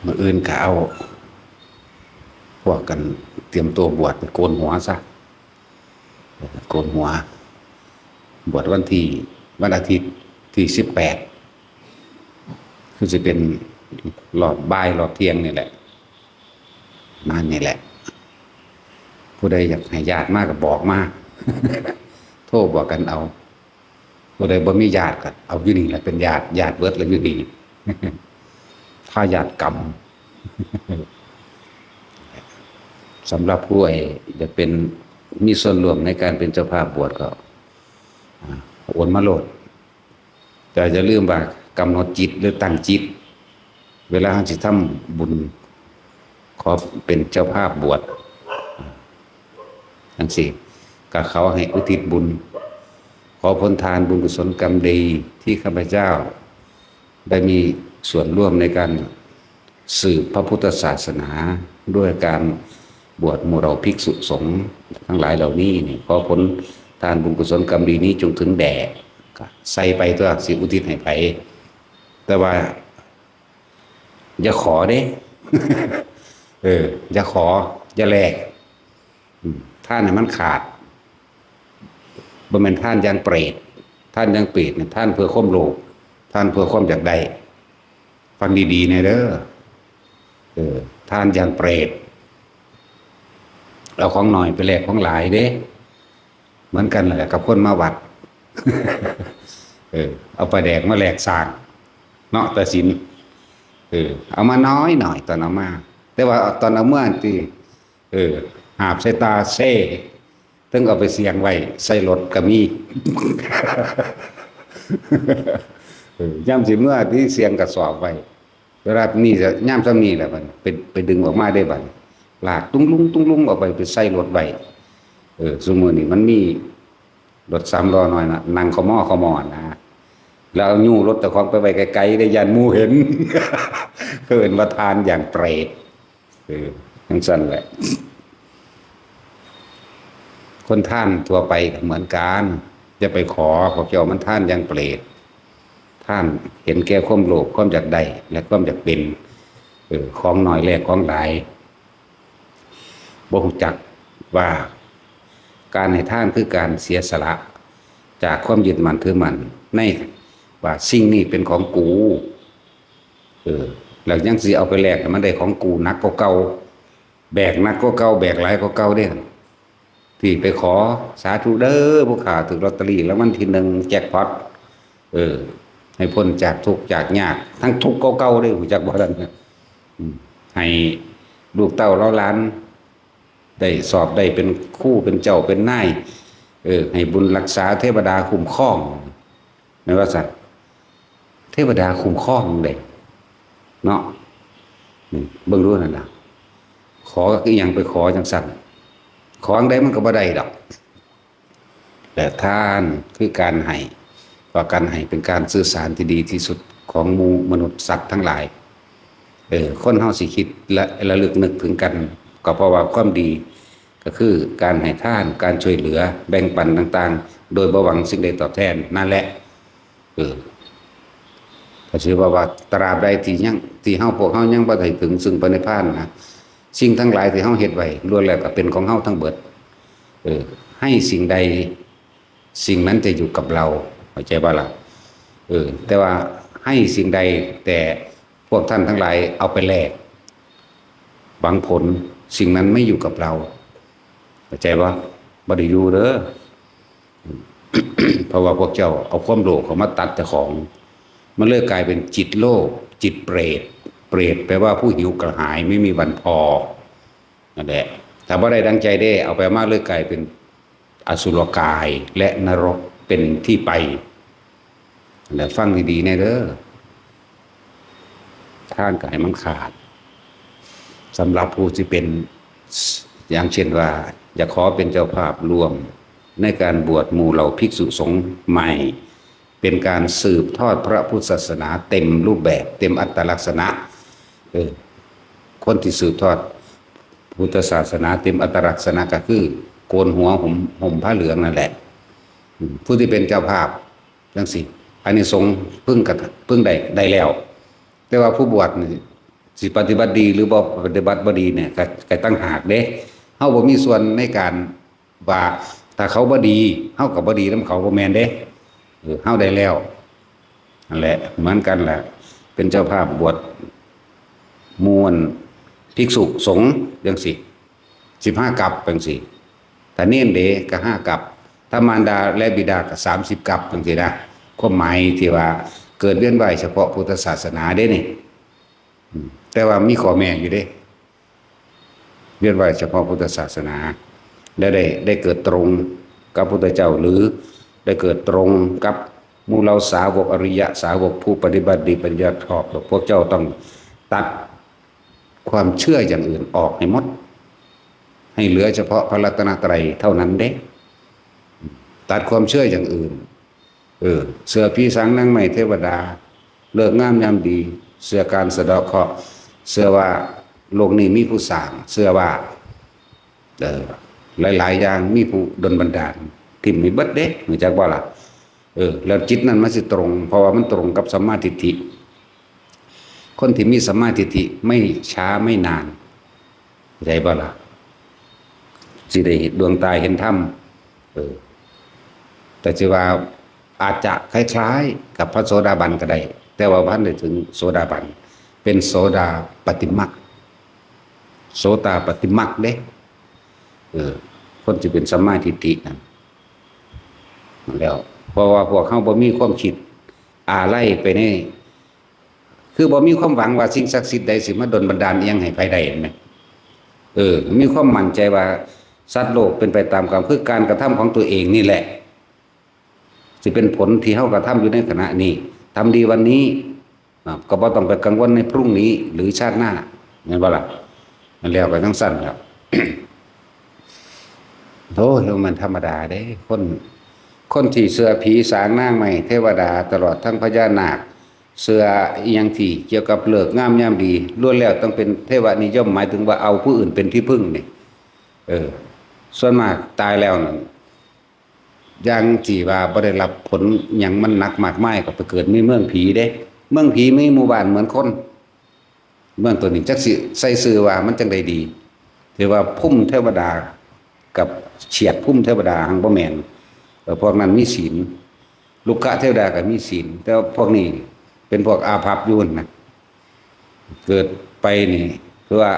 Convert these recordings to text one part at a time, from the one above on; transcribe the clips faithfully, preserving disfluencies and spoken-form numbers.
มื้ออื่นก็เอา พวกกันเตรียมตัวบวชไปโกนหัวซะ โกนหัว บวชวันที่ วันอาทิตย์ที่สิบแปด คือสิเป็นรอบบ่ายรอบเที่ยงนี่แหละ นั่นนี่แหละ ผู้ใดอยากให้ญาติมาก็บอกมา โทรบอกกันเอา ผู้ใดบ่มีญาติก็เอาอยู่นี่แหละเป็นญาติ ญาติเบิดแล้วอยู่นี่ ถ้าญาติกรรม สำหรับผู้ไอ้จะเป็น มีส่วนร่วมในการเป็นเจ้าภาพบวชก็ อ่า โอนมาโลด แต่อย่าลืมว่ากำหนดจิตหรือตั้งจิต เวลาเราสิทำบุญ ขอเป็นเจ้าภาพบวช จั่งซี้ ก็เขาให้อุทิศบุญ ขอผลทานบุญกุศลกรรมดีที่ข้าพเจ้า ได้มีส่วนร่วมในการสืบพระพุทธศาสนา ด้วยการบวชหมู่เหล่าภิกษุสงฆ์ทั้งหลายเหล่านี้นี่ ขอผลทานบุญกุศลกรรมดีนี้จงถึงแด่ ก็ใส่ไปตัว สิอุทิศให้ไผ แต่ว่า อย่าขอเด้ เออ อย่าขอ อย่าแลก อืม ทานให้มันขาด บ่แม่นทานอย่างเปรต ทานอย่างเปรตเนี่ย ทานเพื่อความโลภ ทานเพื่อความอยากได้ ฟังดีๆ แน่เด้อ เออ ทานอย่างเปรต เอาของน้อยไปแลกของหลายเด้ เหมือนกันแหละกับคนมาวัด เออ เอาปลาแดกมาแลกสร้าง เนาะ ตาสิน เออ เอามาน้อยหน่อยตอนเอามา แต่ว่าตอนเอาเมื่อที่ เออ หาบใส่ตาเซ่ ถึงเอาไปเสี่ยงไว้ ใส่รถก็มี เออ ย่ำสิเมื่อที่เสี่ยงกระสอบไว้ เวลานี่จะ ย่ำซ้ำนี่แหละมัน ไป ไปดึงออกมาได้บัด ลากตุ้งลุงตุ้งลุงออกไป ไปใส่รถไว้ เออ ซุมื้อนี้มันมีรถสามล้อน้อยนะ นั่งขมอขมอนะ แล้วเอายู้รถเจ้าของไปไว้ไกลๆ ได้ย่านหมู่เห็น เขาเอิ้นว่าทานอย่างเปรต เออ จั่งซั่นแหละ คนทานทั่วไปก็เหมือนกัน อย่าไปขอ พวกเจ้ามันทานอย่างเปรต ทานเห็นแก่ความโลภ ความอยากได้ และความอยากเป็น เออ ของน้อยแลกของหลาย บ่รู้จักว่าการให้ทานคือการเสียสละจากความยึดมั่นถือมั่นในว่าสิ่งนี้เป็นของกู เออ แล้วยังสิเอาไปแลกให้มันได้ของกูหนักกว่าเก่า แบกหนักกว่าเก่า แบกหลายกว่าเก่าเด้ ที่ไปขอ สาธุเด้อ ผู้ข้าถืกลอตเตอรี่รางวัลที่หนึ่ง แจ็คพอต เออ ให้พ้นจากทุกข์จากยาก ทั้งทุกข์เก่าๆ เด้ รู้จักบ่ล่ะ อืม ให้ลูกเต้าเหล่าหลาน ได้สอบได้เป็นครูเป็นเจ้าเป็นนาย เออ ให้บุญรักษา เทวดาคุ้มครอง แม่นว่าซั่น เทวดาคุ้มครองเด้ เนาะ อืม เบิ่งดูนั่นน่ะ ขออีหยังไปขอจั่งซั่น ขออันใดมันก็บ่ได้ดอก และทานคือการให้ เพราะการให้เป็นการสื่อสารที่ดีที่สุดของหมู่มนุษย์สัตว์ทั้งหลาย เออ คนเฮาสิคิดและระลึกนึกถึงกัน ก็เพราะว่าความดี ก็คือการให้ทาน การช่วยเหลือ แบ่งปันต่างๆ โดยบ่หวังสิ่งใดตอบแทน นั่นแหละ เออ ก็ถือว่า ว่าตราบใดที่ยัง ที่เฮา พวกเฮายังบ่ได้ถึงซึ่งพระนิพพานนะ สิ่งทั้งหลายที่เฮาเฮ็ดไว้ ล้วนแล้วก็เป็นของเฮาทั้งเบิด เออ ให้สิ่งใด สิ่งนั้นจะอยู่กับเรา เข้าใจบ่ล่ะ เออ แต่ว่าให้สิ่งใด แต่พวกท่านทั้งหลายเอาไปแลก หวังผล สิ่งนั้นไม่อยู่กับเรา เข้าใจบ่ บ่ได้อยู่เด้อ เพราะว่าพวกเจ้าเอาความโลภเข้ามาตัดเจ้าของ มันเลยกลายเป็นจิตโลภ จิตเปรต เปรตแปลว่าผู้หิวกระหายไม่มีวันพอ นั่นแหละ ถ้าบ่ได้ดังใจเด้ เอาไปมาเลยกลายเป็นอสุรกายและนรกเป็นที่ไป และฟังดีๆ แน่เด้อ ทานก็ให้มันขาด สำหรับผู้ที่เป็น อย่างเช่นว่า อยากขอเป็นเจ้าภาพร่วมในการบวชหมู่เหล่าภิกษุสงฆ์ใหม่ เป็นการสืบทอดพระพุทธศาสนาเต็มรูปแบบ เต็มอัตลักษณะ เออ คนที่สืบทอดพุทธศาสนาเต็มอัตลักษณะก็คือ โกนหัวห่ม ห่มผ้าเหลืองนั่นแหละ อืม ผู้ที่เป็นเจ้าภาพจั่งซี้ อานิสงส์เพิ่งกระ เพิ่งได้ ได้แล้ว แต่ว่าผู้บวชนี่ สิปฏิบัติดีหรือบ่ปฏิบัติบ่ดีเนี่ยก็ก็ต่างหากเด้ เฮาบ่มีส่วนในการว่า ถ้าเขาบ่ดี เฮาก็บ่ดีนำเขา บ่แม่นเด้ เออ เฮาได้แล้ว นั่นแหละ เหมือนกันแหละ เป็นเจ้าภาพบวชหมู่ภิกษุสงฆ์จั่งซี้ สิบห้ากัปจั่งซี้ ถ้าเณรเด้ก็ห้ากัป ถ้ามารดาและบิดาก็สามสิบกัปจั่งซี้นะ ความหมายที่ว่าเกิดเวียนว่ายเฉพาะพุทธศาสนาเด้นี่ อืม แต่ว่ามีข้อแม้อยู่เด้ เวียนว่ายเฉพาะพุทธศาสนา และได้ ได้เกิดตรงกับพุทธเจ้า หรือได้เกิดตรงกับหมู่เหล่าสาวกอริยะสาวกผู้ปฏิบัติดีปฏิบัติชอบ พวกเจ้าต้องตัดความเชื่ออย่างอื่นออกให้หมด ให้เหลือเฉพาะพระรัตนตรัยเท่านั้นเด้ ตัดความเชื่ออย่างอื่น เออ เชื่อผีสางนางไม้เทวดา ฤกษ์งามยามดี เชื่อการสะเดาะเคราะห์ เชื่อว่าโลกนี้มีผู้สร้าง เชื่อว่า เออ หลายๆอย่างมีผู้ดลบันดาล ถิ่มให้เบิดเด้ รู้จักบ่ล่ะ เออ แล้วจิตนั้นมันสิตรง เพราะว่ามันตรงกับสัมมาทิฏฐิ คนที่มีสัมมาทิฏฐิไม่ช้าไม่นาน เข้าใจบ่ล่ะ สิได้ดวงตาเห็นธรรม เออ แต่สิว่าอาจจะคล้ายๆกับพระโสดาบันก็ได้ แต่ว่าบ่ทันได้ถึงโสดาบัน เป็นโสดาปัตติมรรค โสตาปัตติมรรคเด้ เออ คนที่เป็นสัมมาทิฏฐินั่น แล้ว เพราะว่าพวกเฮาบ่มีความคิดอาลัยไปใน คือบ่มีความหวังว่าสิ่งศักดิ์สิทธิ์ใดสิมาดลบันดาลอิหยังให้ไผได้ เห็นไหม เออ มีความมั่นใจว่าสัตว์โลกเป็นไปตามกรรม คือการกระทำของตัวเองนี่แหละ สิเป็นผลที่เฮากระทำอยู่ในขณะนี้ ทำดีวันนี้ อ่ะ ก็บ่ต้องไปกังวลในพรุ่งนี้หรือชาติหน้า แม่นบ่ล่ะ มันแล้วไปจั่งซั้นแล้ว โอ้ย มันธรรมดาเด้ คน คนที่เชื่อผีสางนางไม้เทวดา ตลอดทั้งพญานาค เชื่ออิหยังที่เกี่ยวกับฤกษ์งามยามดี ล้วนแล้วต้องเป็นเทวนิยม หมายถึงว่าเอาผู้อื่นเป็นที่พึ่งนี่ เออ ส่วนมากตายแล้วนั่น อย่างที่ว่าบ่ได้รับผลหยังมันหนักมากมาย ก็ไปเกิดในเมืองผีเด้ เมืองผีมีหมู่บ้านเหมือนคน เมืองตัวนี้จักสิใส่ชื่อว่ามันจั่งใดดี ถือว่าภูมิเทวดากับเฉียดภูมิเทวดา หังบ่แม่น เออ พวกนั้นมีศีล รุกขเทวดาก็มีศีล แต่ว่าพวกนี้เป็นพวกอาภัพอยู่หั่นนะ เกิดไปนี่ คือว่า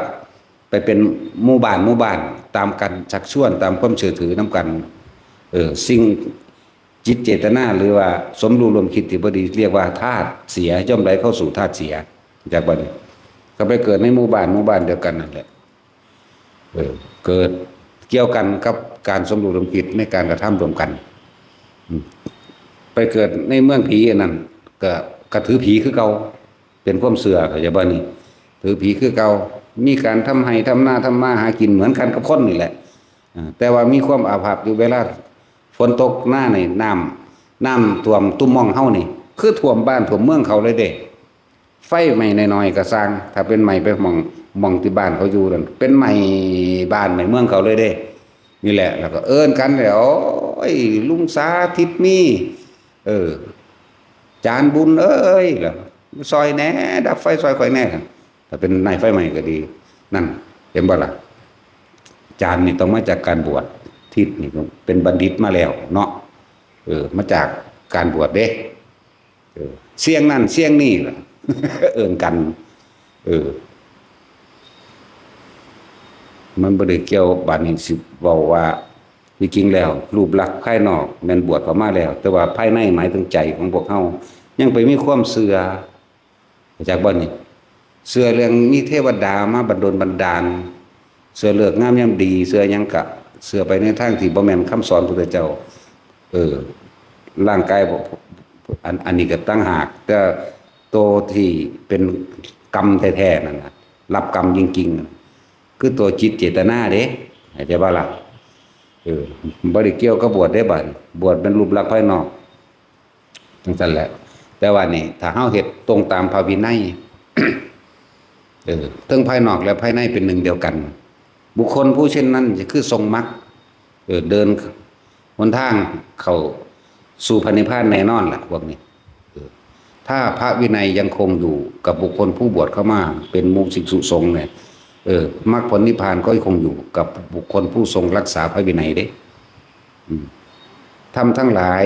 ไปเป็นหมู่บ้านหมู่บ้าน ตามกันชักชวน ตามความเชื่อถือนำกัน เออ สิ่งจิตเจตนา หรือว่าสมรู้ร่วมคิดที่บ่ดี เรียกว่าธาตุเสีย ย่อมไหลเข้าสู่ธาตุเสีย จากบัดนี้ ก็ไปเกิดในหมู่บ้านหมู่บ้านเดียวกันนั่นแหละ เออ เกิดเกี่ยวกันกับการสมรู้ร่วมคิดในการกระทำร่วมกัน อืม ไปเกิดในเมืองผีอันนั้น ก็ ก็ถือผีคือเก่า เป็นความเชื่อ เข้าใจบ่นี่ ถือผีคือเก่า มีการทำไร่ทำนาทำมาหากินเหมือนกันกับคนนี่แหละ อ่า แต่ว่ามีความอาภัพอยู่ เวลาฝนตกมานี่ น้ำ น้ำท่วมตุ่มม่องเฮานี่ คือท่วมบ้านท่วมเมืองเขาเลยเด้ ไฟไหม้น้อยๆก็ซ่าง ถ้าเป็นไหม้ไปหม่อง หม่องที่บ้านเขาอยู่นั่น เป็นไหม้บ้านไหม้เมืองเขาเลยเด้ นี่แหละ แล้วก็เอิ้นกันเลย โอ้ย ลุงสาธิตมี เออ จานบุญเอ้ย แล้ว ซอยแหน่ ดับไฟซอยข่อยแหน่ ถ้าเป็นนายไฟไหม้ก็ดี นั่น เห็นบ่ล่ะ จานนี่ต้องมาจากการบวช ทิศนี่เป็นบัณฑิตมาแล้วเนาะ เออ มาจากการบวชเด้ เออ เสี้ยงนั่นเสี้ยงนี่ล่ะ เอิ้นกัน เออ มันบ่ได้เกี่ยว บาดนี้สิเว้าว่า ที่จริงแล้ว รูปลักษณ์ภายนอกแม่นบวชเข้ามาแล้ว แต่ว่าภายในหมายถึงใจของพวกเฮา ยังไปมีความเชื่อ รู้จักบ่นี่ เชื่อเรื่องมีเทวดามาบันดลบันดาล เชื่อฤกษ์งามยามดี เชื่อหยังกะ เชื่อไปในทางที่บ่แม่นคำสอนพุทธเจ้า เออ ร่างกายบ่ อัน อันนี้ก็ต่างหาก แต่โตที่เป็นกรรมแท้ๆนั่นน่ะ รับกรรมจริงๆน่ะ คือตัวจิตเจตนาเด้ เข้าใจบ่ล่ะ เออ บ่ได้เกี่ยวกับบวชเด้บัด บวชเป็นรูปลักษณ์ภายนอก จั่งซั้นแหละ แต่ว่านี่ ถ้าเฮาเฮ็ดตรงตามพระวินัย เออ ทั้งภายนอกและภายในเป็นหนึ่งเดียวกัน บุคคลผู้เช่นนั้นจะคือทรงมรรค เออ เดินหนทางเข้าสู่พระนิพพานแน่นอนล่ะ พวกนี้ เออ ถ้าพระวินัยยังคงอยู่กับบุคคลผู้บวชเข้ามาเป็นหมู่ภิกษุสงฆ์เนี่ย เออ มรรคผลนิพพานก็คงอยู่กับบุคคลผู้ทรงรักษาพระวินัยเด้ อืม ธรรมทั้งหลาย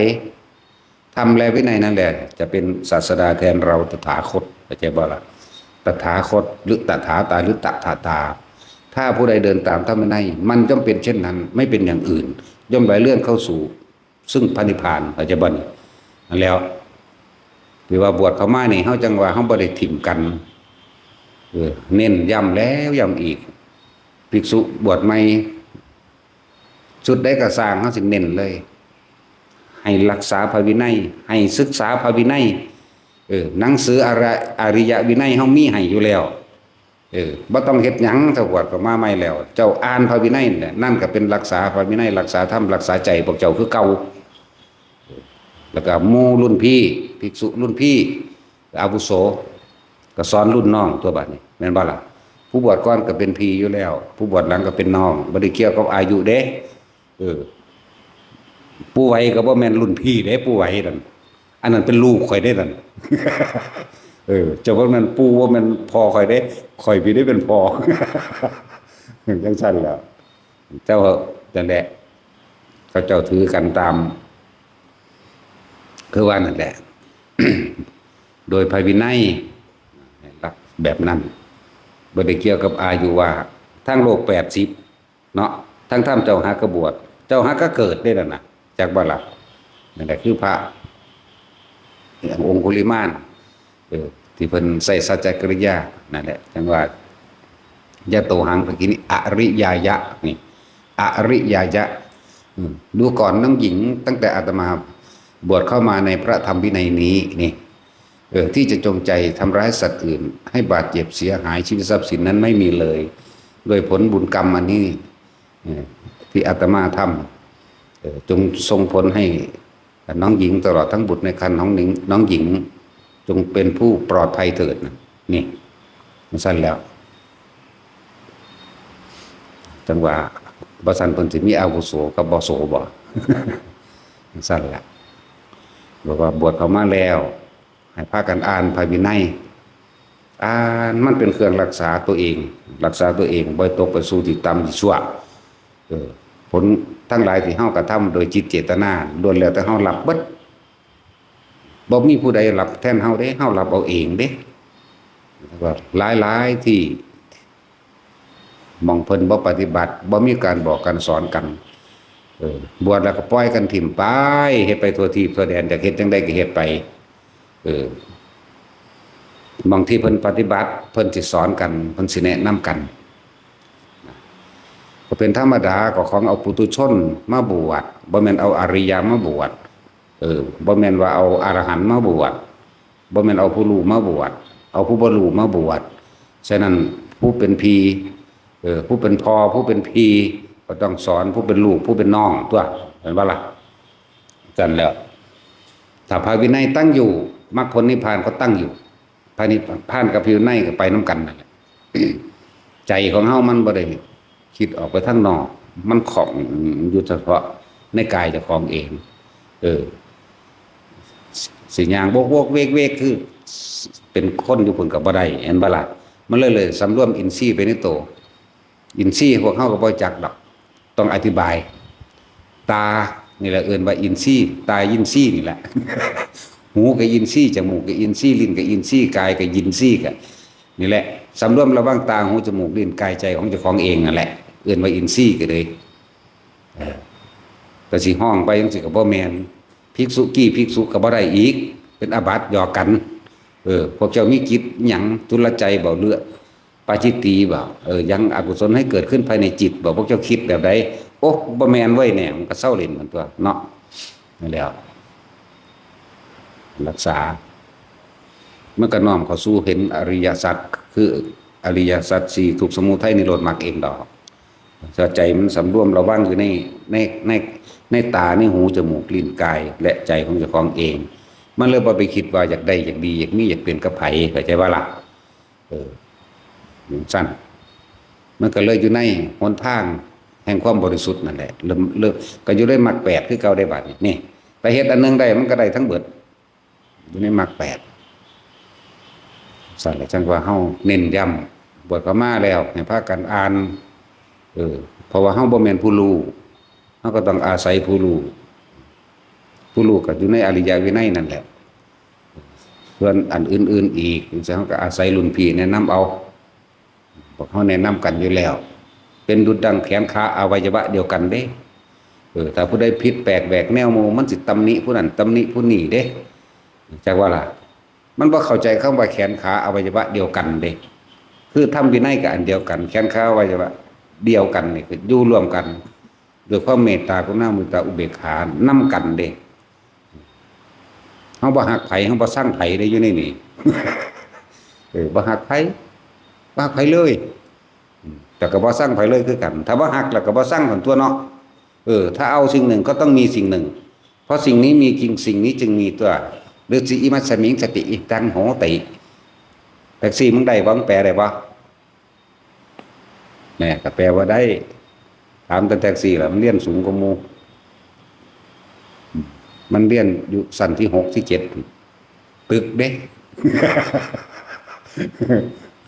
ธรรมและวินัยนั่นแหละ จะเป็นศาสดาแทนเราตถาคต เข้าใจบ่ล่ะ ตถาคต หรือตถาตา หรือตถาตา ถ้าผู้ใดเดินตามธรรมวินัย มันย่อมเป็นเช่นนั้น ไม่เป็นอย่างอื่น ย่อมไหลเลื่อนเข้าสู่ ซึ่งพระนิพพาน เข้าใจบ่นี่ นั่นแล้ว ที่ว่าบวชเข้ามานี่ เฮาจั่งว่าเฮาบ่ได้ถิ่มกัน เออ เน้นย้ำแล้วย้ำอีก ภิกษุบวชใหม่ ชุดใดก็ซ่าง เฮาสิเน้นเลย ให้รักษาพระวินัย ให้ศึกษาพระวินัย เออ หนังสืออริ- อริยวินัยเฮามีให้อยู่แล้ว เออ บ่ต้องเฮ็ดหยัง ถ้าบวชเข้ามาใหม่แล้ว เจ้าอ่านพระวินัยนั่นแหละ นั่นก็เป็นรักษาพระวินัย รักษาธรรม รักษาใจพวกเจ้าคือเก่า แล้วก็หมู่รุ่นพี่ ภิกษุรุ่นพี่ อาวุโส ก็สอนรุ่นน้องตัวบัดนี้ แม่นบ่ล่ะ ผู้บวชก่อนก็เป็นพี่อยู่แล้ว ผู้บวชหลังก็เป็นน้อง บ่ได้เกี่ยวกับอายุเด้ เออ ปู่ไหวก็บ่แม่นรุ่นพี่เด้ ปู่ไหวนั่น อันนั้นเป็นลูกข่อยเด้นั่น เออ เจ้าบ่แม่นปู่ บ่แม่นพ่อข่อยเด้ ข่อยพี้ได้เป็นพ่อ จั่งซั่นแหละ เจ้านั่นแหละ เขาเจ้าถือกันตาม คือว่านั่นแหละ โดยพระวินัย หลักแบบนั้น บ่ได้เกี่ยวกับอายุว่า ทางโลกแปดสิบ เนาะ ทางธรรมเจ้าหากะบวช เจ้าหากะเกิดได้นั่นน่ะ จักบ่ล่ะ นั่นแหละคือพระ องคุลิมาน เออ ที่เพิ่นใช้สัจจกิริยา นั่นแหละ จั่งว่า ยะโตหัง ภะคินิ อริยายะ นี่ อริยายะ อืม ดูก่อนน้องหญิง ตั้งแต่อาตมาบวชเข้ามาในพระธรรมวินัยนี้ นี่ เออ ที่จะจงใจทำร้ายสัตว์อื่น ให้บาดเจ็บเสียหายชีวิตทรัพย์สินนั้นไม่มีเลย ด้วยผลบุญกรรมอันนี้ เออ ที่อาตมาทำ เออ จงส่งผลให้น้องหญิงตลอดทั้งบุตรในครรภ์น้องหญิง น้องหญิง จงเป็นผู้ปลอดภัยเถิดนะ นี่ มันสั้นแล้ว จั่งว่า บ่ซั้นเพิ่นสิมีอาวุโสกับบ่โสบ่ มันสั้นแหละ บอกว่าบวชเข้ามาแล้ว ให้พากันอ่านพระวินัย อ่านมันเป็นเครื่องรักษาตัวเอง รักษาตัวเอง บ่ให้ตกไปสู่ที่ต่ำที่ชั่ว เออ ผลทั้งหลายที่เฮากระทำโดยจิตเจตนา ล้วนแล้วแต่เฮารับเบิด บ่มีผู้ใดรับแทนเฮาเด้ เฮารับเอาเองเด้ หลายๆที่ หม่องเพิ่นบ่ปฏิบัติ บ่มีการบอกการสอนกัน เออ บวชแล้วก็ปล่อยกันถิ่มไป เฮ็ดไปทั่วทีปทั่วแดน อยากเฮ็ดจั่งใดก็เฮ็ดไป เออ หม่องที่เพิ่นปฏิบัติ เพิ่นสิสอนกัน เพิ่นสิแนะนำกัน ก็เป็นธรรมดา ก็ของเอาปุถุชนมาบวช บ่แม่นเอาอริยะมาบวช เออ บ่แม่นว่าเอาอรหันต์มาบวช บ่แม่นเอาผู้รู้มาบวช เอาผู้บ่รู้มาบวช ฉะนั้นผู้เป็นพี่ เออ ผู้เป็นพ่อ ผู้เป็นพี่ ก็ต้องสอนผู้เป็นลูก ผู้เป็นน้องตั๊ว แม่นบ่ล่ะ จั่งซั่นแล้ว ถ้าพระวินัยตั้งอยู่ มรรคผลนิพพานก็ตั้งอยู่ พระนิพพานกับพระวินัยก็ไปนำกันนั่นแหละ ใจของเฮามันบ่ได้คิดออกไปทางนอก มันของอยู่เฉพาะในกายเจ้าของเอง เออ สิย่างโวกๆเวกๆ คือเป็นคนอยู่พุ้นก็บ่ได้ แม่นบ่ล่ะ มันเลย เลยสำรวมอินทรีย์ไปในโต อินทรีย์พวกเฮาก็บ่จักดอก ต้องอธิบาย ตานี่แหละเอิ้นว่าอินทรีย์ ตายินทรีย์นี่แหละ หูก็อินทรีย์ จมูกก็อินทรีย์ ลิ้นก็อินทรีย์ กายก็ยินทรีย์ ก็นี่แหละ สำรวมระวังตา หู จมูก ลิ้น กาย ใจของเจ้าของเองนั่นแหละ เอิ้นว่าอินทรีย์ก็เลย เออ ก็สิฮ้องไปจั่งซี้ก็บ่แม่น ภิกษุกี้ภิกษุก็บ่ได้อีก เป็นอาบัติหยอกกัน เออ พวกเจ้ามีจิตหยัง ทุรใจบ่ หรือปาจิตตีบ่ เออ ยังอกุศลให้เกิดขึ้นภายในจิตบ่ พวกเจ้าคิดแบบใด โอ้ บ่แม่นเว้ยเนี่ย มันก็เซาเล่นกันตั๊วเนาะ นั่นแหละ รักษา มันก็น้อมเข้าสู่เห็นอริยสัจ คืออริยสัจสี่ ทุกข์ สมุทัย นิโรธ มรรคเองดอก ถ้าใจมันสำรวมระวังอยู่ใน ใน ใน ในตา ในหู จมูก ลิ้น กาย และใจของเจ้าของเอง มันเลยบ่ไปคิดว่าอยากได้ อยากดี อยากมี อยากเป็นกับไผ เข้าใจบ่ล่ะ เออ จั่งซั่น มันก็เลยอยู่ในหนทางแห่งความบริสุทธิ์นั่นแหละ เริ่ม เริ่ม ก็อยู่ในมรรคแปดคือเก่าได้บัดนี้ นี่ ไปเฮ็ดอันหนึ่งได้ มันก็ได้ทั้งเบิด อยู่ในมรรคแปด ซั่นแหละ จั่งว่าเฮาเน้นย้ำ บวชเข้ามาแล้วให้พากันอ่าน เออ เพราะว่าเฮาบ่แม่นผู้รู้ เฮาก็ต้องอาศัยผู้รู้ ผู้รู้ก็อยู่ในอริยวินัยนั่นแหละ ส่วนอันอื่นๆอีกจั่งซี้ เฮาก็อาศัยรุ่นพี่แนะนำเอา พวกเฮาแนะนำกันอยู่แล้ว เป็นดุจดังแขนขาอวัยวะเดียวกันเด้ เออ ถ้าผู้ใดผิดแปลกแหวกแนวหมู่ มันสิตำหนิผู้นั้นตำหนิผู้นี้เด้ จักว่าล่ะ มันบ่เข้าใจคำว่าแขนขาอวัยวะเดียวกันเด้ คือธรรมวินัยก็อันเดียวกัน แขนขาอวัยวะเดียวกันนี่คืออยู่ร่วมกัน ด้วยความเมตตากรุณามุทิตาอุเบกขานำกันเด้ เฮาบ่ฮักไผ เฮาบ่ซังไผเด้อยู่ในนี่ เออ บ่ฮักไผ บ่ฮักไผเลย อืม แต่ก็บ่ซังไผเลยคือกัน ถ้าบ่ฮักแล้วก็บ่ซังกันตั๊วเนาะ เออ ถ้าเอาสิ่งหนึ่งก็ต้องมีสิ่งหนึ่ง เพราะสิ่งนี้มีจริง สิ่งนี้จึงมีตัว ฤๅษี อิมัสสมิง สติ อิทัง โหติ แท็กซี่ มึงได้บ่ มึงแปลได้บ่ แหน่ ก็แปลว่าได้ ถามแต่แท็กซี่ล่ะ มันเรียนสูงกว่าหมู่ มันเรียนอยู่ชั้นที่หก ที่เจ็ด ตึกเด้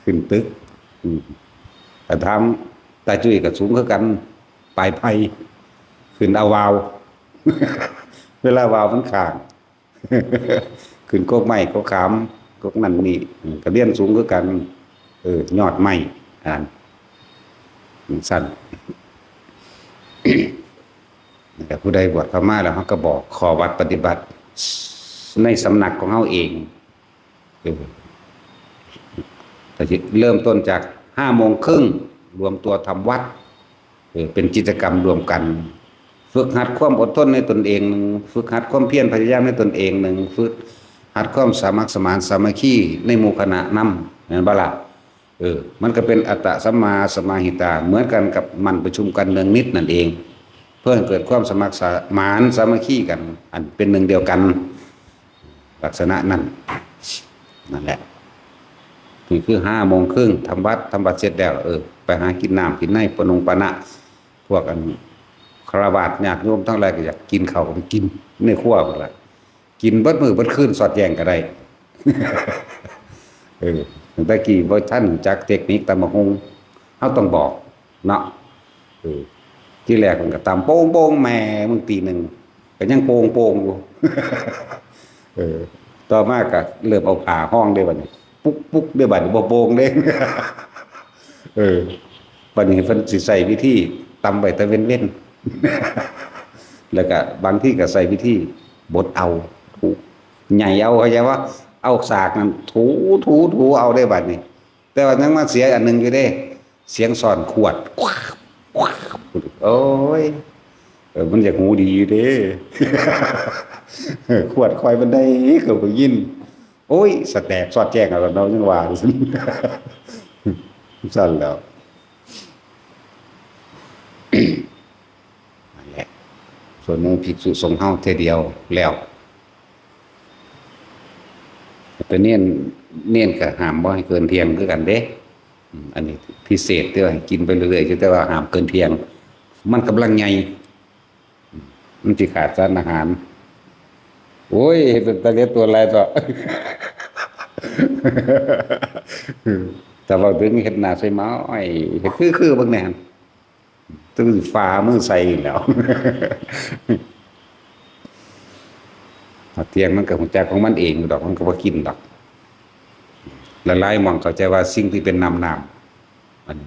ขึ้นตึก อืม แต่ถามตาจุ้ยก็สูงคือกัน ปลายไผ่ ขึ้นเอาวาว เวลาวาวมันค้าง ขึ้นกกไม้กกขาม กกนั่นนี่ อืม ก็เรียนสูงคือกัน เออ ยอดไม้ อ่าน จั่งซั่น แต่ผู้ใดบวชเข้ามาแล้ว เฮาก็บอกข้อวัดปฏิบัติ ในสำนักของเฮาเอง เออ ก็สิเริ่มต้นจากห้าโมงครึ่ง รวมตัวทำวัด เออ เป็นกิจกรรมร่วมกัน ฝึกหัดความอดทนในตนเองหนึ่ง ฝึกหัดความเพียรพยายามในตนเองหนึ่ง ฝึกหัดความสามัคคีสมานสามัคคีในหมู่คณะนำ แม่นบ่ล่ะ เออ มันก็เป็นอัตตะสัมมาสมาหิตา เหมือนกันกับหมั่นประชุมกันเนืองนิดนั่นเอง เพื่อให้เกิดความสมัครสมานสามัคคีกัน อันเป็นหนึ่งเดียวกัน ลักษณะนั้น นั่นแหละ นี่คือห้าโมงครึ่ง ทำวัด ทำวัดเสร็จแล้ว เออ ไปหากินน้ำกินใน ปะนงปะนะ พวกอันฆราวาสญาติโยมทั้งหลายก็อยากกินข้าวก็ไปกินในครัวพุ้นล่ะ กินเบิดมื้อเบิดคืนสอดแจ้งก็ได้ เออ ตั้งแต่กี้บ่ทันรู้จักเทคนิคตำบักหุ่ง เฮาต้องบอกเนาะ เออ ทีแรกมันก็ตำโป่งๆ แหม มื้อตีหนึ่ง ก็ยังโป่งๆ อยู่ เออ ต่อมาก็เริ่มเอาผ้าห่องเด้บัดนี้ ปุ๊กๆ เด้บัดนี้ บ่โป่งเด้ เออ บัดนี้เพิ่นสิใช้วิธีตำไว้แต่เว็นๆ แล้วก็บางทีก็ใช้วิธีบดเอา ถู ใหญ่เอา เข้าใจบ่ เอาสากนั่นถู ถู ถูเอาเด้บัดนี้ แต่ว่ายังมาเสียอันหนึ่งอยู่เด้ เสียงซ้อนขวด ควับ ควับ โอ้ย เออ มันอยากหูดีอยู่เด้ ขวดคอยมันได้ ก็บ่ยิน โอ้ย สะแตกสอดแจ้งเอาแล้วเนาะ ยังว่า ซั่นแหล้ว นั่นแหละ ส่วนหมู่ภิกษุสงฆ์เฮาเทื่อเดียวแล้ว แต่เณร เณรก็ห้ามบ่ให้เกินเที่ยงคือกันเด้ อืม อันนี้พิเศษเด้อ ให้กินไปเรื่อยๆ อยู่ แต่ว่าห้ามเกินเที่ยง มันกำลังใหญ่ อืม มันสิขาดสารอาหาร โอ้ย เฮ็ดเป็นตาเหลือตัวหลายเถาะ แต่เว้าถึงเฮ็ดหน้าใส่หมา โอ้ย เฮ็ดคือๆ เบิ่งแหน่ ต้องฝ่ามือใส่อยู่แล้ว เที่ยงมันก็รู้จักของมันเองดอก มันก็บ่กินดอก หลายๆ หม่องเข้าใจว่าสิ่งที่เป็นน้ำๆ มัน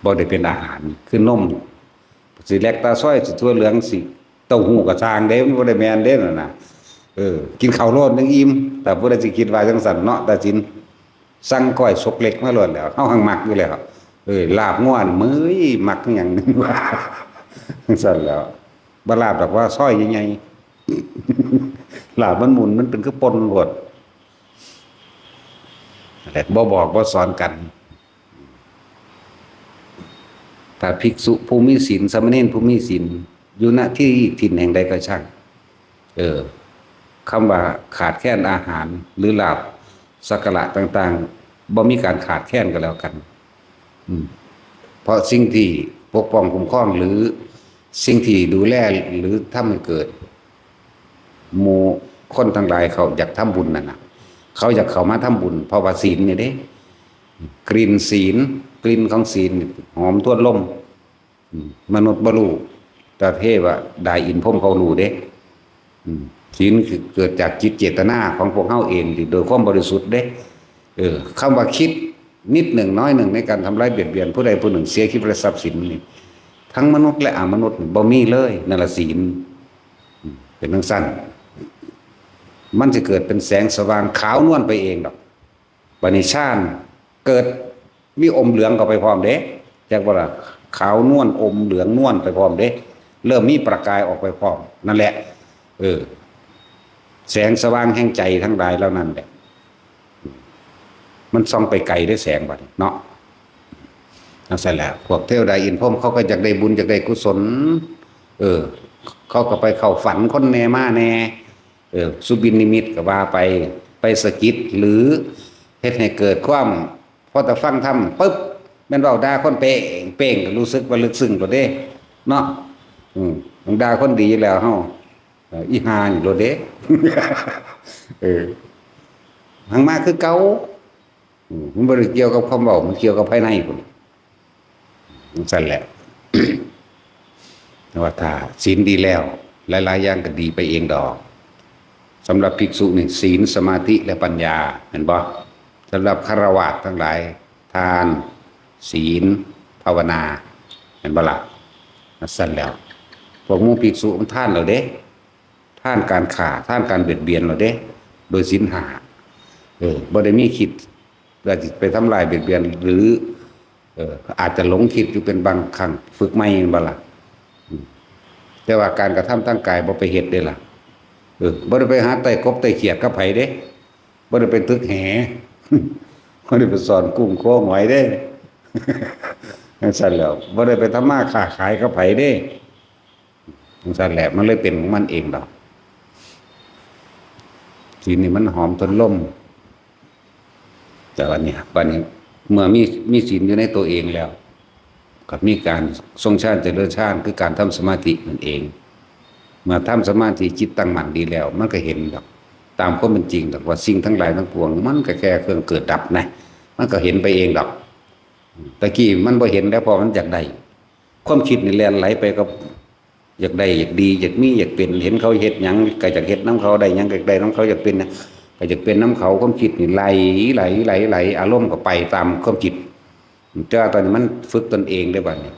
บ่ได้เป็นอาหาร คือนม สิแลกตาซอย สิถั่วเหลือง สิเต้าหู้ก็ช่างเด้ มันบ่ได้แม่นเด้นั่นน่ะ เออ กินข้าวโลดยังอิ่ม แต่ผู้ใดสิคิดว่าจั่งซั่นเนาะ ตาสิน สั่งก้อยซกเล็กมาโลดแหล้ว เฮาหังมักอยู่แล้ว เออ ลาบงัวนี่ มื้ย มักคือหยัง ว่าซั่นแหล้ว บ่ลาบดอกว่าซอยใหญ่ๆ ลาบมันหมุน มันเป็นคือป่นโลด นั่นแหละ บ่บอกบ่สอนกัน ถ้าภิกษุผู้มีศีล สามเณรผู้มีศีล อยู่ณที่ถิ่นแห่งใดก็ช่าง เออ คำว่าขาดแคลนอาหารหรือลาภสักการะต่างๆ บ่มีการขาดแคลนก็แล้วกัน อืม เพราะสิ่งที่ปกป้องคุ้มครอง หรือสิ่งที่ดูแล หรือทำให้เกิด หมู่คนทั้งหลายเขาอยากทำบุญนั่นน่ะ เขาอยากเข้ามาทำบุญ เพราะว่าศีลนี่เด้ กลิ่นศีล กลิ่นของศีลนี่หอมทวนลม อืม มนุษย์บ่ฮู้ แต่เทวดาอินทร์พรหมเขาฮู้เด้ อืม ศีลคือเกิดจากจิตเจตนาของพวกเฮาเองที่โดยความบริสุทธิ์เด้ เออ คำว่าคิดนิดหนึ่งน้อยหนึ่งในการทำร้ายเบียดเบียนผู้ใดผู้หนึ่งเสียชีวิตและทรัพย์สินนี่ ทั้งมนุษย์และอมนุษย์นี่บ่มีเลย นั่นละศีล อืม เป็นจั่งซั้น มันจะเกิดเป็นแสงสว่างขาวนวลไปเองดอก บัดนี้ฌานเกิดมีอมเหลืองเข้าไปพร้อมเด้ จักบ่ล่ะ ขาวนวลอมเหลืองนวลไปพร้อมเด้ เริ่มมีประกายออกไปพร้อม นั่นแหละ เออ แสงสว่างแห่งใจทั้งหลายเหล่านั้นแหละ มันส่องไปไกลได้แสงบัดนี้เนาะ นั่นแหละ พวกเทวดาอินทร์พรหมเขาก็อยากได้บุญ อยากได้กุศล เออ เขาก็ไปเข้าฝันคนแหน่มาแหน่ เออ สุบินนิมิตก็ว่าไป ไปสะกิด หรือเฮ็ดให้เกิดความ พอแต่ฟังธรรมปุ๊บ แม่นเว้าด่าคนเป้งเป้งก็รู้สึกว่าลึกซึ้งโลดเด้ เนาะ อืม ด่าคนดีแล้วเฮา เอ่อ อีห่านี่โลดเด้ เออ หังมาคือเก่า อืม มันบ่ได้เกี่ยวกับคำเว้า มันเกี่ยวกับภายในพุ้น จั่งซั้นแหละ แต่ว่าถ้าศีลดีแล้ว หลายๆอย่างก็ดีไปเองดอก สำหรับภิกษุนี่ศีล สมาธิ และปัญญา แม่นบ่ สำหรับฆราวาสทั้งหลาย ทาน ศีล ภาวนา แม่นบ่ล่ะ จั่งซั้นแล้ว พวกหมู่ภิกษุมันทานแล้วเด้ ทานการฆ่า ทานการเบียดเบียนแล้วเด้ โดยศีลห้า เออ บ่ได้มีคิดว่าสิไปทำลายเบียดเบียน หรือ เออ อาจจะหลงคิดอยู่เป็นบางครั้ง ฝึกใหม่แม่นบ่ล่ะ อืม แต่ว่าการกระทำทางกายบ่ไปเฮ็ดเด้ล่ะ เออ บ่ได้ไปหาไต่กบไต่เขียดกับไผเด้ บ่ได้ไปตึกแห บ่ได้ไปซ่อนกุ้งโค้งหอยเด้ จั่งซั้นแล้ว บ่ได้ไปทำมาค้าขายกับไผเด้ จั่งซั้นแหละ มันเลยเป็นของมันเองดอก ศีลนี่มันหอมทนลม แต่ว่าเนี่ย บัดนี้ เมื่อมี มีศีลอยู่ในตัวเองแล้ว ก็มีการทรงฌานเจริญฌาน คือการทำสมาธินั่นเอง เมื่อทำสมาธิจิตตั้งมั่นดีแล้ว มันก็เห็นดอก ตามความเป็นจริงดอก ว่าสิ่งทั้งหลายทั้งปวง มันก็แค่เครื่องเกิดดับนะ มันก็เห็นไปเองดอก ตะกี้มันบ่เห็นแล้ว เพราะมันอยากได้ ความคิดนี่แล่นไหลไปกับ อยากได้ อยากดี อยากมี อยากเป็น เห็นเขาเฮ็ดหยัง ก็อยากเฮ็ดนำเขา ได้หยังก็อยากได้นำเขา อยากเป็นหยังก็อยากเป็นนำเขา ความคิดนี่ไหล ไหล ไหล ไหล อารมณ์ก็ไปตามความคิด แต่ว่าตอนนี้มันฝึกตนเองได้บัดนี้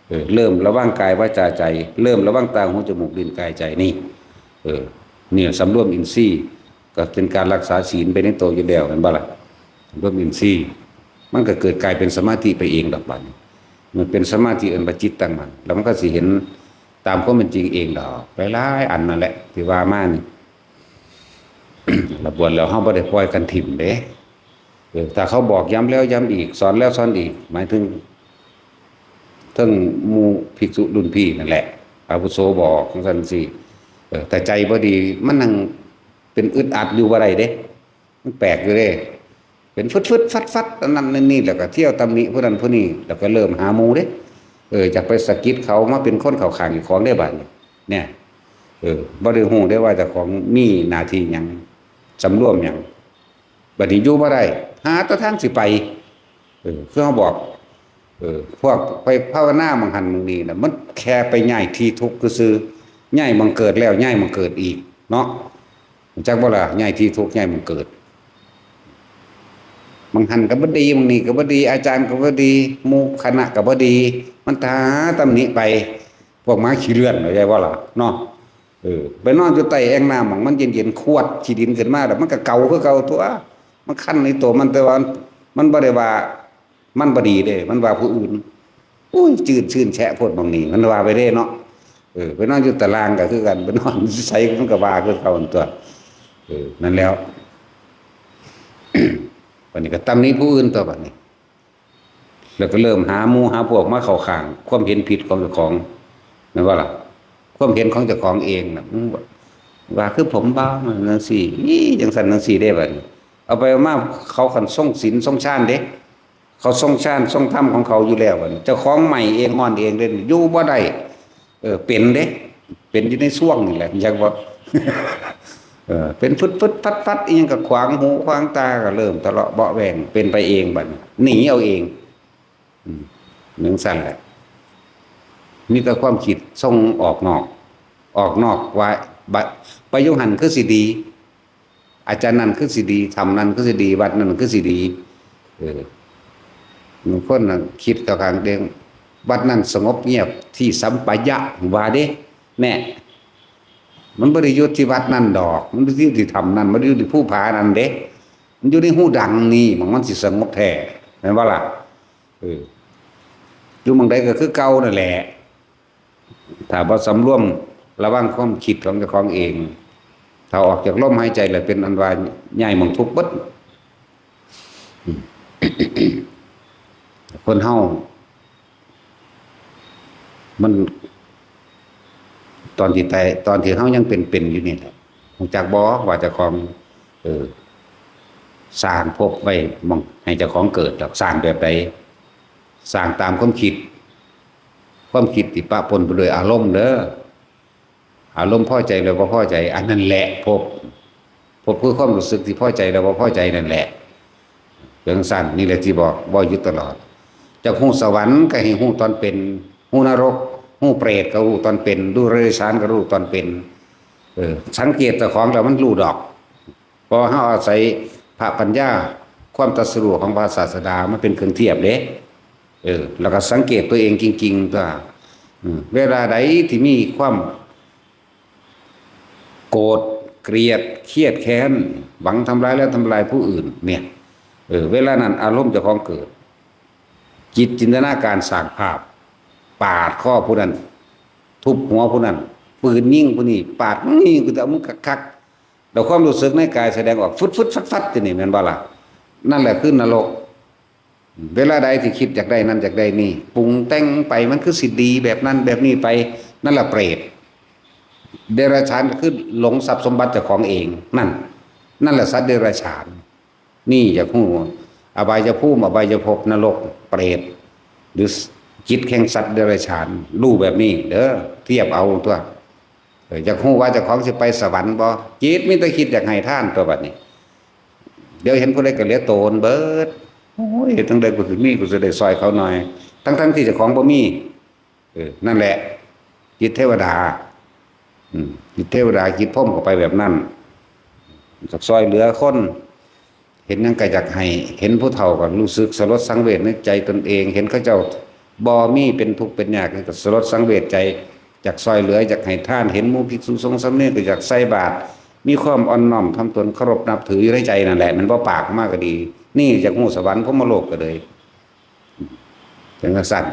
เออ เริ่มระวังกายวาจาใจ เริ่มระวังตา หู จมูก ลิ้น กาย ใจ นี่ เออ เนี่ย สำรวมอินทรีย์ ก็เป็นการรักษาศีลไปในตัวอยู่แล้ว แม่นบ่ล่ะ สำรวมอินทรีย์ มันก็เกิดกลายเป็นสมาธิไปเองดอกบัดนี้ มันเป็นสมาธิอันว่าจิตตั้งมั่น แล้วมันก็สิเห็นตามความเป็นจริงเองดอก หลายๆอันนั่นแหละ ที่ว่ามานี่ ละบวชแล้วเฮาบ่ได้ปล่อยกันถิ่มเด้ เออ ถ้าเขาบอกย้ำแล้วย้ำอีก สอนแล้วสอนอีก หมายถึง เทิงหมู่ภิกษุรุ่นพี่นั่นแหละ อาวุโสบอกจั่งซั้นจั่งซี้ เออ แต่ใจบ่ดี มันนั่งเป็นอึดอัดอยู่บ่ได้เด้ มันแปลกอยู่เด้ เป็นฟึดๆฟัดๆ อันนั้นอันนี้ แล้วก็เที่ยวตำหนิผู้นั้นผู้นี้ แล้วก็เริ่มหาหมู่เด้ เออ อยากไปสะกิดเขามาเป็นคนเข้าข้างเจ้าของเด้บัดนี้ เนี่ย เออ บ่ได้ฮู้เด้ว่าเจ้าของมีหน้าที่หยัง สำรวมหยัง บัดนี้อยู่บ่ได้ หาแต่ทางสิไป เออ คือเฮาบอก เออ พวกไปภาวนาหม่องหั่นหม่องนี่น่ะ มันแค่ไปย้ายที่ทุกข์ซื่อๆ ย้ายหม่องเกิดแล้วย้ายหม่องเกิดอีก เนาะ จักบ่ล่ะ ย้ายที่ทุกข์ย้ายหม่องเกิด หม่องหั่นก็บ่ดี หม่องนี่ก็บ่ดี อาจารย์ก็บ่ดี หมู่คณะก็บ่ดี มันหาตำหนิไป พวกหมาขี้เลื่อน เข้าใจบ่ล่ะ เนาะ เออ ไปนอนอยู่ใต้แอ่งน้ำ หม่องมันเย็นๆ ขวดขี้ดินขึ้นมา แล้วมันก็เกาคือเก่าตั๊ว มันคันในตัวมัน แต่ว่ามันบ่ได้ว่า มันบ่ดีเด้ มันว่าผู้อื่น อุ้ย จืดชื่นแฉะโพดหม่องนี้ มันว่าไปเด้เนาะ เออ ไปนอนอยู่ตารางก็คือกัน ไปนอนไสมันก็ว่าคือเก่าตั๊ว เออ นั่นแล้ว บัดนี้ก็ตำหนิผู้อื่นตั๊วบัดนี้ แล้วก็เริ่มหาหมู่หาพวกมาเข้าข้างความเห็นผิดของเจ้าของ แม่นบ่ล่ะ ความเห็นของเจ้าของเองน่ะ อืม ว่าคือผมบ่าวจั่งซี้ อี้ จั่งซั้นจั่งซี้เด้บัดนี้ เอาไปเอามาเขาคันทรงศีลทรงฌานเด้ เขาทรงฌานทรงธรรมของเขาอยู่แล้วบัดนี้ เจ้าของไหม้เองฮ้อนเองเด้ อยู่บ่ได้ เออ เป็นเด้ เป็นอยู่ในซ่วงนี่แหละ อยากว่า เออ เป็นฟึดๆ ฟัดๆ อิหยังก็ขวางหูขวางตา ก็เริ่มทะเลาะเบาะแว้ง เป็นไปเองบัดนี้ หนีเอาเอง อืม จั่งซั้นแหละ มีแต่ความคิดส่งออกนอก ออกนอกว่า บะ ไปอยู่หั่นคือสิดี อาจารย์นั่นคือสิดี ถ้ำนั่นคือสิดี วัดนั่นคือสิดี เออ บางคนน่ะคิดเข้าข้างเด้ง วัดนั่นสงบเงียบที่สัปปายะ ว่าเด้ แน่ มันบ่ได้อยู่ที่วัดนั่นดอก มันบ่ได้อยู่ที่ถ้ำนั่น มันอยู่ที่ภูผานั่นเด้ มันอยู่ในฮูดังนี่ หม่องมันสิสงบแท้ แม่นบ่ล่ะ? เออ อยู่หม่องใดก็คือเก่านั่นแหละ ถ้าบ่สำรวมระวังความคิดของเจ้าของเอง ถ้าออกจากลมหายใจแล้วเป็นอันว่าย้ายหม่องทุกข์เบิด อืม คนเฮา มัน ตอนที่ตาย ตอนที่เฮายังเป็นๆ อยู่นี่แหละ รู้จักบ่ว่าเจ้าของ เออ สร้างภพไว้หม่องให้เจ้าของเกิดดอก สร้างแบบใด สร้างตามความคิด ความคิดที่ปะปนไปด้วยอารมณ์เด้อ อารมณ์พอใจแล้วบ่พอใจ อันนั้นแหละภพ ภพคือความรู้สึกที่พอใจแล้วบ่พอใจนั่นแหละ จั่งซั้น นี่แหละที่บอก บอกอยู่ตลอด จักฮู้สวรรค์ก็ให้ฮู้ตอนเป็น ฮู้นรก ฮู้เปรตก็ฮู้ตอนเป็น ฮู้เดรัจฉานก็ฮู้ตอนเป็น เออ สังเกตเจ้าของแล้วมันฮู้ดอก เพราะเฮาอาศัยพระปัญญา ความตรัสรู้ของพระศาสดามาเป็นเครื่องเทียบเด้ เออ แล้วก็สังเกตตัวเองจริงๆ ตัว อืม เวลาใดที่มีความ โกรธ เกลียด เครียดแค้น หวังทำร้ายและทำลายผู้อื่น เนี่ย เออ เวลานั้นอารมณ์เจ้าของเกิด จิตจินตนาการสร้างภาพ ปาดคอผู้นั้น ทุบหัวผู้นั้น ปืนยิงผู้นี้ ปาด มึงนี่กูจะเอามึงคักๆ แล้วความรู้สึกในกายแสดงออก ฟึดๆ ฟัดๆ ทีนี้แม่นบ่ล่ะ? นั่นแหละคือนรก เวลาใดที่คิดอยากได้นั่นอยากได้นี่ ปรุงแต่งไป มันคือสิดีแบบนั้นแบบนี้ไป นั่นล่ะเปรต เดรัจฉานก็คือหลงทรัพย์สมบัติเจ้าของเอง นั่น นั่นแหละสัตว์เดรัจฉาน นี่อยากฮู้ อบายภูมิ อบายภพ นรก เปรต หรือจิตแห่งสัตว์เดรัจฉาน ฮู้แบบนี้เด้อ เทียบเอาตัว เออ อยากฮู้ว่าเจ้าของสิไปสวรรค์บ่ จิตมีแต่คิดอยากให้ทานตัวบัดนี้ เดี๋ยวเห็นผู้ใดก็เหลือโตนเบิด โอ้ย เฮ็ดจั่งใดกูสิมี กูสิได้ซ่อยเขาหน่อย ทั้งๆ ที่เจ้าของบ่มี เออ นั่นแหละ จิตเทวดา อืม จิตเทวดา จิตพรหมก็ไปแบบนั้น อยากซ่อยเหลือคน เห็นหยังก็อยากให้ เห็นผู้เฒ่าก็รู้สึกสลดสังเวชในใจตนเอง เห็นเขาเจ้าบ่มี เป็นทุกข์เป็นยากก็สลดสังเวชใจ อยากซ่อยเหลือ อยากให้ทาน เห็นหมู่ภิกษุสงฆ์สามเณรก็อยากใส่บาตร มีความอ่อนน้อมถ่อมตนเคารพนับถืออยู่ในใจนั่นแหละ มันบ่ปากออกมาก็ดี นี่อยากฮู้สวรรค์พรหมโลกก็เลย จั่งซั้น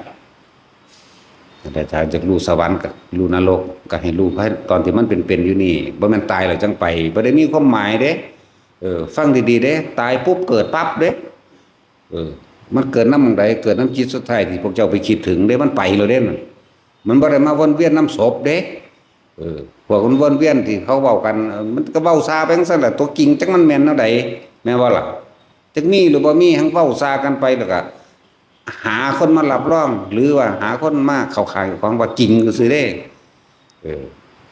แต่ถ้าอยากฮู้สวรรค์ก็ฮู้นรก ก็ให้ฮู้ไปตอนที่มันเป็นๆ อยู่นี่ บ่แม่นตายแล้วจั่งไป บ่ได้มีความหมายเด้ เออ ฟังดีๆ เด้ ตายปุ๊บเกิดปั๊บเด้ เออ มันเกิดนำหม่องใด เกิดนำจิตสุดท้ายที่พวกเจ้าไปคิดถึงเด้ มันไปแล้วเด้ มัน มันบ่ได้มาวนเวียนนำศพเด้ เออ พวกมันวนเวียนที่เขาเว้ากัน เออ มันก็เว้าซาไปจั่งซั้นแหละ ตัวจริงจักมันแม่นแนวใด แม่นบ่ล่ะ? จักมีหรือบ่มี หั้งเว้าซากันไป แล้วก็หาคนมารับรอง หรือว่าหาคนมาเข้าข้างเจ้าของว่าจริงซื่อๆ เด้ เออ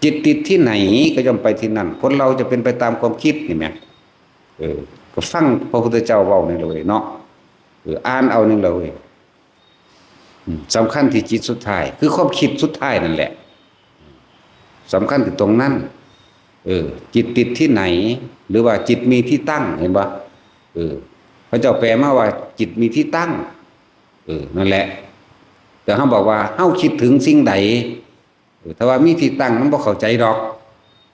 จิตติดที่ไหนก็ย่อมไปที่นั่น คนเราจะเป็นไปตามความคิดนี่แหม เออ ก็ฟังพระพุทธเจ้าเว้านี่เลยเนาะ เออ อ่านเอานี่เลย อืม สำคัญที่จิตสุดท้าย คือความคิดสุดท้ายนั่นแหละ สำคัญที่ตรงนั้น เออ จิตติดที่ไหน หรือว่าจิตมีที่ตั้ง เห็นบ่? เออ พระเจ้าแปลมาว่าจิตมีที่ตั้ง เออ นั่นแหละ แต่เฮาบอกว่าเฮาคิดถึงสิ่งใด เออ ถ้าว่ามีที่ตั้งมันบ่เข้าใจดอก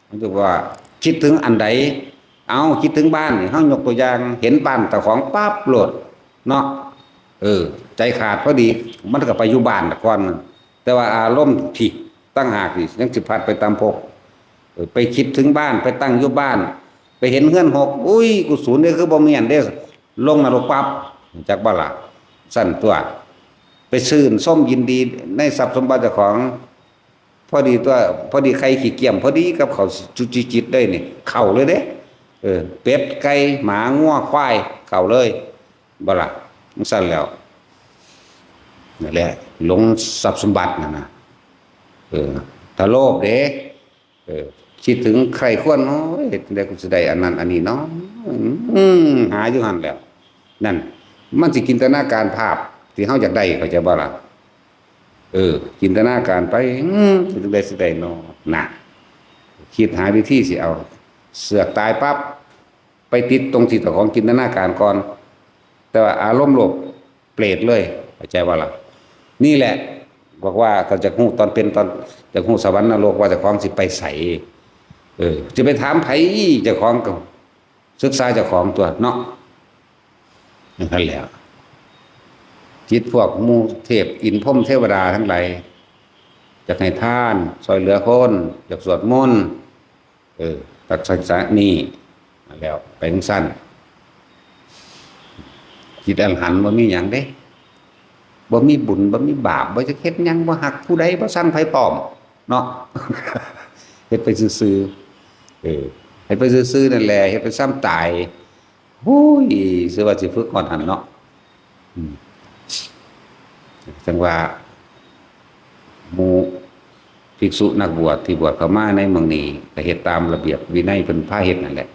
มันจะว่าคิดถึงอันใด เอา คิดถึงบ้านนี่ เฮายกตัวอย่าง เห็นบ้านเจ้าของปั๊บโลดเนาะ เออ ใจขาดพอดี มันก็ไปอยู่บ้านก่อน แต่ว่าอารมณ์ที่ต่างหากนี่ยังสิพัดไปตามภพ เออ ไปคิดถึงบ้าน ไปตั้งอยู่บ้าน ไปเห็นเฮือนหก อุ้ย กูสูญเด้ คือบ่มีอันเด้ ลงนรกปั๊บ จักบ่ล่ะ ซั่นตัว ไปชื่นชมยินดีในทรัพย์สมบัติเจ้าของ พอดีตัว พอดีไข่ขี้เกียม พอดีกับเขาจุจิจิตได้นี่ เข้าเลยเด้ เออ เป็ด ไก่ หมา งัว ควาย เข้าเลย บ่ล่ะ จั่งซั้นแล้ว นั่นแหละ หลงทรัพย์สมบัตินั่นนะ เออ ถ้าโลภเด้ เออ คิดถึงใคร่ครวญ โอ้ย จั่งใดกูสิได้อันนั้นอันนี้เนาะ อืม หาอยู่หั่นแหล้ว นั่น มันสิจินตนาการภาพที่เฮาอยากได้ เข้าใจบ่ล่ะ เออ จินตนาการไป อืม จั่งใดสิได้เนาะ น่ะ คิดหาวิธีสิเอา เสือกตายปั๊บ ไปติดตรงที่เจ้าของจินตนาการก่อน แต่ว่าอารมณ์โลภเปรตเลย เข้าใจบ่ล่ะ นี่แหละ บอกว่าถ้าอยากฮู้ตอนเป็น ตอนอยากฮู้สวรรค์นรก ว่าเจ้าของสิไปไส เออ จะไปถามไผ เจ้าของก็ศึกษาเจ้าของตัวเนาะ นั่นแหละ จิตพวกหมู่เทพอินทร์พรหมเทวดาทั้งหลาย อยากให้ทาน ซ่อยเหลือคน อยากสวดมนต์ เออ ตักสันสะนี่ แล้วไปจั่งซั่น จิตอรหันต์บ่มีหยังเด้ บ่มีบุญ บ่มีบาป บ่จะเฮ็ดหยัง บ่ฮักผู้ใด บ่ซังไผพร้อม เนาะ เฮ็ดไปซื่อๆ เออ เฮ็ดไปซื่อๆ นั่นแหละ เฮ็ดไปซ่ำตาย โอ้ย สิว่าสิฝึกฮอดหั่นเนาะ อืม จั่งว่า หมู่ภิกษุนักบวชที่บวชเข้ามาในหม่องนี้ ก็เฮ็ดตามระเบียบวินัยเพิ่นพาเฮ็ดนั่นแหละ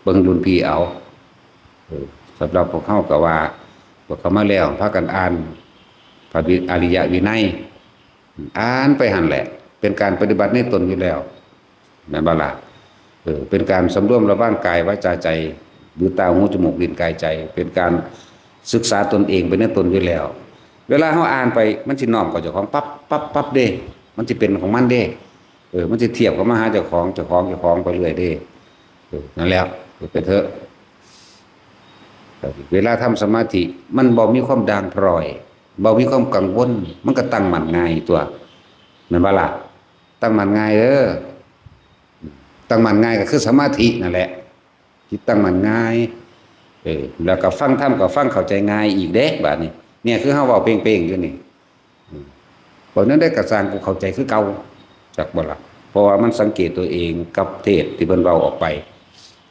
เบิ่งรุ่นพี่เอา เออ สำหรับพวกเฮาก็ว่า บวชเข้ามาแล้ว พากันอ่านพระวิ- อริยวินัย อ่านไปหั่นแหละ เป็นการปฏิบัติในตนอยู่แล้ว แม่นบ่ล่ะ เออ เป็นการสำรวมระวังกายวาจาใจ หรือตาหูจมูกลิ้นกายใจ เป็นการศึกษาตนเองไปในตนอยู่แล้ว เวลาเฮาอ่านไป มันสิน้อมเข้าเจ้าของปั๊บปั๊บปั๊บเด้ มันสิเป็นของมันเด้ เออ มันสิเทียบเข้ามาหาเจ้าของ เจ้าของ เจ้าของไปเรื่อยเด้ เออ นั่นแหละ เออ ไปเถอะ เวลาทำสมาธิ มันบ่มีความด่างพร้อย บ่มีความกังวล มันก็ตั้งมั่นง่ายตัว แม่นบ่ล่ะ ตั้งมั่นง่ายเด้อ ตั้งมั่นง่ายก็คือสมาธินั่นแหละ จิตตั้งมั่นง่าย เออ แล้วก็ฟังธรรมก็ฟังเข้าใจง่ายอีกเด้ บาดนี้ เนี่ยคือเฮาเว้าเป้งๆอยู่นี่ อืม เว้าแนวใดก็ซ่าง กูเข้าใจคือเก่า จักบ่ล่ะ เพราะว่ามันสังเกตตัวเองกับเทศน์ที่เพิ่นเว้าออกไป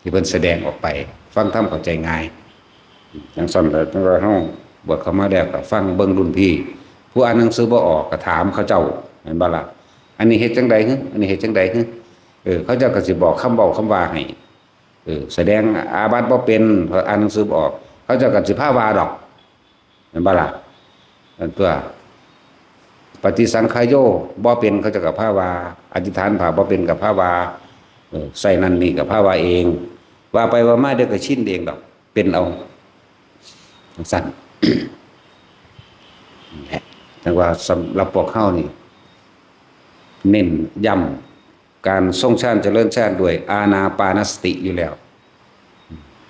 ที่เพิ่นแสดงออกไป ฟังธรรมเข้าใจง่าย จั่งซั่นแหละ จั่งว่าเฮาบวชเข้ามาแล้วก็ฟังเบิ่งรุ่นพี่ ผู้อ่านหนังสือบ่ออกก็ถามเขาเจ้า แม่นบ่ล่ะ อันนี้เฮ็ดจั่งใดหึ อันนี้เฮ็ดจั่งใดหึ เออ เขาเจ้าก็สิบอกคำเว้าคำว่าให้ เออ แสดงอาบัติบ่เป็น อ่านหนังสือบ่ออก เขาเจ้าก็สิพาว่าดอก แม่นบ่ล่ะ นั่นตัว ปฏิสังขายโย บ่เป็น เขาเจ้าก็พาว่า อธิษฐานผ้าบ่เป็นก็พาว่า เออ ใส่นั่นนี่ก็พาว่าเอง ว่าไปว่ามาเดี๋ยวก็ชินเองดอก เป็นเอา จั่งซั่น นั่นแหละ จั่งว่าสำหรับพวกเฮานี่ เน้นย้ำ การทรงฌานเจริญฌานด้วยอานาปานสติอยู่แล้ว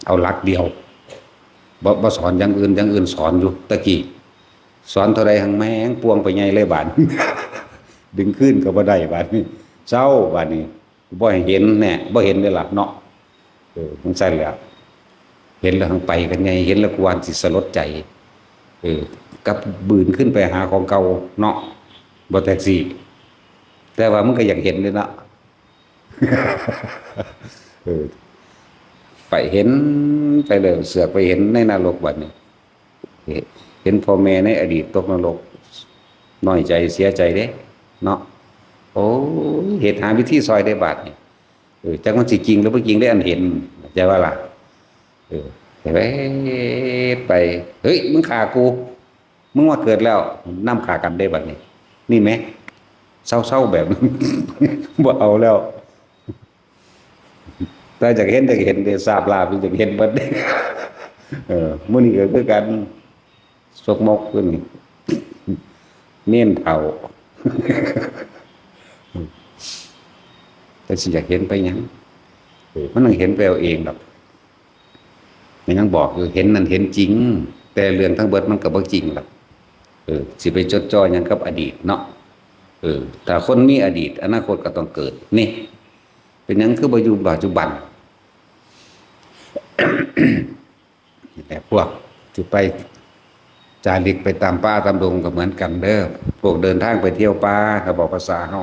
เอาหลักเดียว บ่ บ่สอนอย่างอื่น อย่างอื่นสอนอยู่ ตะกี้ สอนเท่าใดหั้งแม่งป่วงไปใหญ่เลยบาด ดึงคืนก็บ่ได้บาดนี้ เซาบาดนี้ บ่ให้เห็นแน่ บ่เห็นเด้ล่ะเนาะ เออ จั่งซั่นแหละ เห็นแล้วหั้งไปกันใหญ่ เห็นแล้วกวนสิสลดใจ เออ กลับบืนขึ้นไปหาของเก่าเนาะ บ่แท็กซี่ แต่ว่ามันก็อยากเห็นเด้เนาะ เออ ไปเห็นไปเลย เสือกไปเห็นในนรกบัดนี้ เห็น เห็นพ่อแม่ในอดีตตกนรก น้อยใจเสียใจเด้ เนาะ โอ้ย เฮ็ดหาวิธีซ่อยได้บาดนี้ เออ จักมันสิจริงหรือบ่จริงได้อันเห็น เข้าใจบ่ล่ะ เออ เห็นไป ไป เฮ้ย มึงฆ่ากู มึงมาเกิดแล้ว นำฆ่ากันได้บัดนี้ นี่แหม เซาๆ แบบนั้น บ่เอาแล้ว แต่อยากเห็น อยากเห็นเด้ ทราบลาบอยากเห็นเบิดเด้ เออ มื้อนี้ก็คือกัน ซกมกขึ้น เน้นเฒ่า แต่สิอยากเห็นไปหยัง เออ มันต้องเห็นไปเอาเองดอก มันยังบอกอยู่ เห็นนั่นเห็นจริง แต่เรื่องทั้งเบิดมันก็บ่จริงหรอก เออ สิไปจดจ่อหยังกับอดีตเนาะ เออ ถ้าคนมีอดีต อนาคตก็ต้องเกิด นี่ เป็นหยังคือบ่อยู่ปัจจุบัน นี่แหละ พวกที่ไปจาริกไปตามป่าตามดงก็เหมือนกันเด้อ พวกเดินทางไปเที่ยวป่า ถ้าบอกภาษาเฮา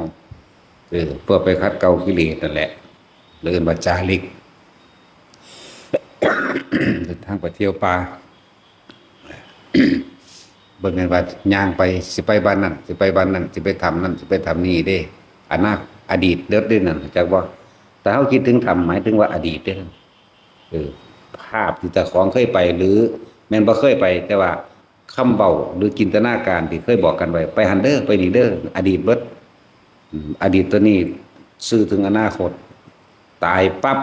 เออ เพื่อไปขัดเกลากิเลสนั่นแหละ เรียกว่าจาริก เดินทางไปเที่ยวป่า บ่แม่นว่าย่างไป สิไปบ้านนั่น สิไปบ้านนั่น สิไปถ้ำนั่น สิไปถ้ำนี้เด้ อันนั้นอดีตเด้อ เด้อนั่น จักบ่ แต่เฮาคิดถึงธรรมหมายถึงว่าอดีตเด้อ เออ ภาพที่เจ้าของเคยไป หรือแม่นบ่เคยไป แต่ว่าคำเว้าหรือจินตนาการที่เคยบอกกันไว้ ไปหั่นเด้อ ไปนี่เด้อ อดีตเบิด อืม อดีตตัวนี้สื่อถึงอนาคต ตายปั๊บ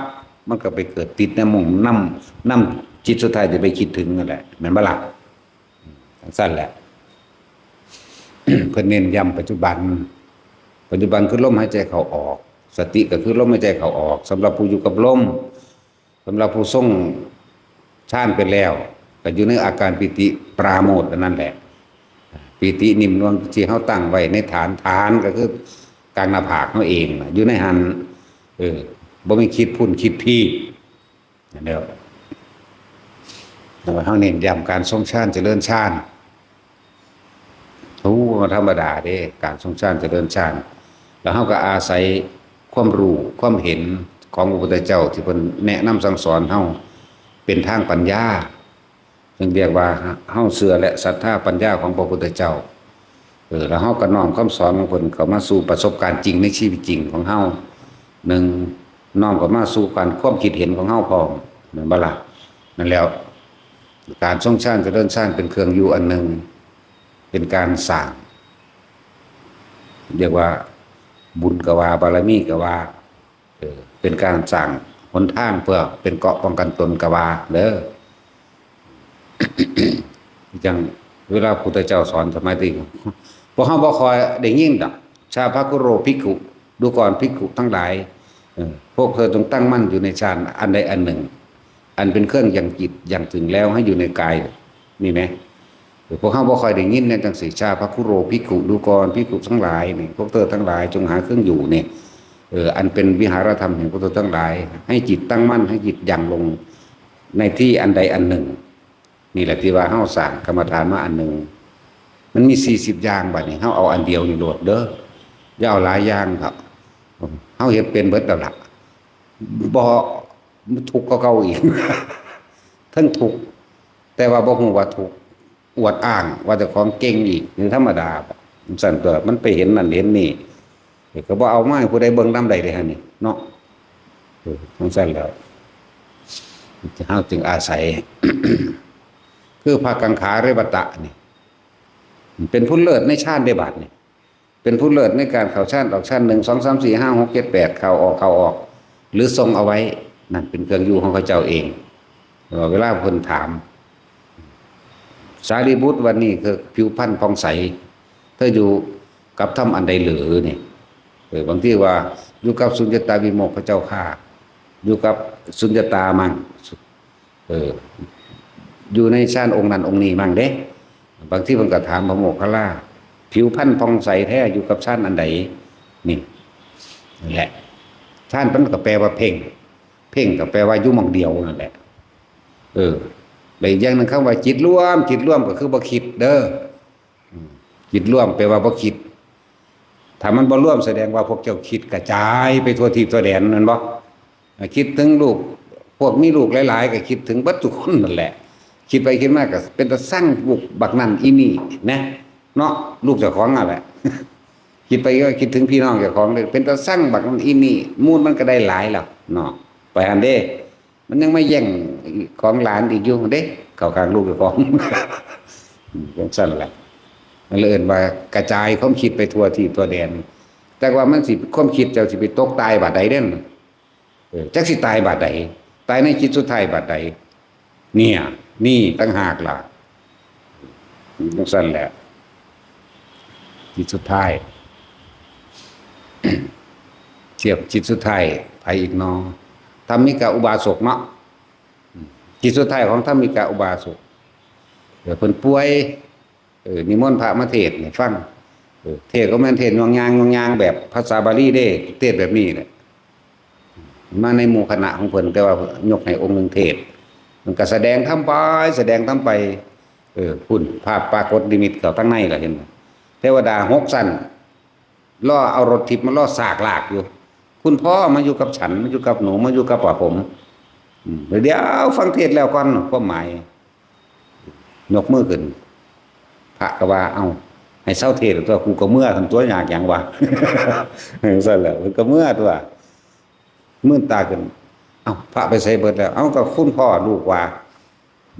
มันก็ไปเกิดติดในหม่องนำ นำจิตสุดท้ายที่ไปคิดถึงนั่นแหละ แม่นบ่ล่ะ? จั่งซั้นแหละ เพิ่นเน้นย้ำปัจจุบัน ปัจจุบันคือลมหายใจเข้าออก สติก็คือลมหายใจเข้าออก สำหรับผู้อยู่กับลม สำหรับผู้ทรงฌานไปแล้ว ก็อยู่ในอาการปีติปราโมทย์อันนั้นแหละ ปีตินิ่มนวลที่เฮาตั้งไว้ในฐาน ฐานก็คือกลางหน้าผากเฮาเองน่ะ อยู่ในหั้น เออ บ่มีคิดพุ้นคิดพี้ นั่นแหละ แต่ว่าเฮาเน้นย้ำการทรงฌานเจริญฌาน โอ้ บ่ธรรมดาเด้ การทรงฌานเจริญฌาน แล้วเฮาก็อาศัยความรู้ความเห็นของพระพุทธเจ้าที่เพิ่นแนะนำสั่งสอนเฮาเป็นทางปัญญา ซึ่งเรียกว่าเฮาเชื่อและศรัทธาปัญญาของพระพุทธเจ้า เออ แล้วเฮาก็น้อมคำสอนของเพิ่นเข้ามาสู่ประสบการณ์จริงในชีวิตจริงของเฮา หนึ่ง น้อมเข้ามาสู่การความคิดเห็นของเฮาพร้อม แม่นบ่ล่ะ? นั่นแหล้ว การทรงฌานเจริญฌานเป็นเครื่องอยู่อันหนึ่ง เป็นการสร้าง เรียกว่าบุญก็ว่า บารมีก็ว่า เออ เป็นการสร้างหนทางเพื่อเป็นเกราะป้องกันตนก็ว่าเด้อ จั่งเวลาพุทธเจ้าสอนสมัยที่ พวกเฮาบ่ค่อยได้ยินดอก ชาภะคุโรภิกขุ ดูก่อนภิกขุทั้งหลาย เออ พวกเธอจงตั้งมั่นอยู่ในฌานอันใดอันหนึ่ง อันเป็นเครื่องยังจิตยังถึงแล้วให้อยู่ในกาย นี่แหม เออ พวกเฮาบ่ค่อยได้ยินแนวจั่งซี้ ชาภะคุโรภิกขุ ดูก่อนภิกขุทั้งหลายนี่ พวกเธอทั้งหลายจงหาเครื่องอยู่นี่ เออ อันเป็นวิหารธรรมแห่งพวกเธอทั้งหลาย ให้จิตตั้งมั่น ให้จิตหยั่งลงในที่อันใดอันหนึ่ง นี่แหละที่ว่าเฮาสร้างกรรมฐานมาอันหนึ่ง มันมีสี่สิบอย่าง บัดนี้เฮาเอาอันเดียวนี่โลดเด้อ อย่าเอาหลายอย่างครับ เฮาเฮ็ดเป็นเบิดแล้วล่ะ บ่ ทุกข์กว่าเก่าอีก ทั้งทุกข์ แต่ว่าบ่ฮู้ว่าทุกข์ อวดอ้างว่าเจ้าของเก่งอีก นี่ธรรมดา จั่งซั้นตัว มันไปเห็นนั่นเห็นนี่ ก็บ่เอามาให้ผู้ใดเบิ่งนำได้เด้หั่นนี่ เนาะ เออ จั่งซั้นแล้ว เฮาจึงอาศัย คือพระกังขาริวัตตะนี่ เป็นผู้เลิศในฌานเด้บาดนี่ เป็นผู้เลิศในการเข้าฌานออกฌาน หนึ่ง สอง สาม สี่ ห้า หก เจ็ด แปด เข้าออก เข้าออก หรือทรงเอาไว้ นั่นเป็นเครื่องอยู่ของเขาเจ้าเอง เวลาเพิ่นถาม สารีบุตร วันนี้คือผิวพรรณผ่องใส เธออยู่กับธรรมอันใดหรือนี่ เออ บางทีว่าอยู่กับสุญญตาวิโมกข์พระเจ้าข้า อยู่กับสุญญตามั้ง เออ อยู่ในฌานองค์นั้นองค์นี้มั้งเด้ บางทีเพิ่นก็ถามพระโมคคัลลา ผิวพรรณผ่องใสแท้อยู่กับฌานอันใด นี่ นั่นแหละ ฌานมันก็แปลว่าเพ่ง เพ่งก็แปลว่าอยู่หม่องเดียวนั่นแหละ เออ และอีกอย่างหนึ่งคำว่าจิตรวม จิตรวมก็คือบ่คิดเด้อ อืม จิตรวมแปลว่าบ่คิด ถ้ามันบ่รวมแสดงว่าพวกเจ้าคิดกระจายไปทั่วทิพย์ทั่วแดน แม่นบ่? อ่า คิดถึงลูก พวกมีลูกหลายๆ ก็คิดถึงเบิดทุกคนนั่นแหละ คิดไปคิดมาก็เป็นตาซังลูกบักนั่นอีนี่นะ เนาะ ลูกเจ้าของนั่นแหละ คิดไปก็คิดถึงพี่น้องเจ้าของเลย เป็นตาซังบักนั่นอีนี่ มูลมันก็ได้หลายแล้วเนาะ ไปหั่นเด้ มันยังมาแย่งของหลานอีกอยู่เด้ เข้าข้างลูกเจ้าของ จั่งซั้นแหละ มันเลยเอิ้นว่ากระจายความคิดไปทั่วทิพย์ทั่วแดน แต่ว่ามันสิ ความคิดเจ้าสิไปตกตายบาดใดเด้ เออ จักสิตายบาดใด ตายในจิตสุดท้ายบาดใด เนี่ย นี่ต่างหากล่ะ จั่งซั้นแหละ จิตสุดท้าย เทียบจิตสุดท้าย ไผอีกน้อ ธรรมิกะอุบาสกเนาะ จิตสุดท้ายของธรรมิกะอุบาสก เออ เพิ่นป่วย เออ นิมนต์พระมาเทศน์ให้ฟัง เออ เทศน์ก็แม่นเทศน์ยวงยางยวงยางแบบภาษาบาลีเด้ เทศน์แบบนี้แหละ มาในหมู่คณะของเพิ่น แต่ว่ายกให้องค์หนึ่งเทศน์ มันก็แสดงธรรมไป แสดงธรรมไป เออ พุ้น ภาพปรากฏนิมิตเข้าทางในล่ะ เห็นบ่ เทวดาหกชั้น รอเอารถทิพย์มารอซากลากอยู่ คุณพ่อมาอยู่กับฉัน มาอยู่กับหนู มาอยู่กับผม อืม เดี๋ยวฟังเทศน์แล้วก่อน ความหมาย ยกมือขึ้น พระก็ว่า เอ้า ให้เซาเทศน์ตัว กูก็เมือซั่นตัวยากหยังวะ จั่งซั้นแหละ เพิ่นก็เมือตั มื่นตาขึ้น เอ้า พระไปไสเบิดแล้ว เอ้า ก็คุณพ่อลูกว่า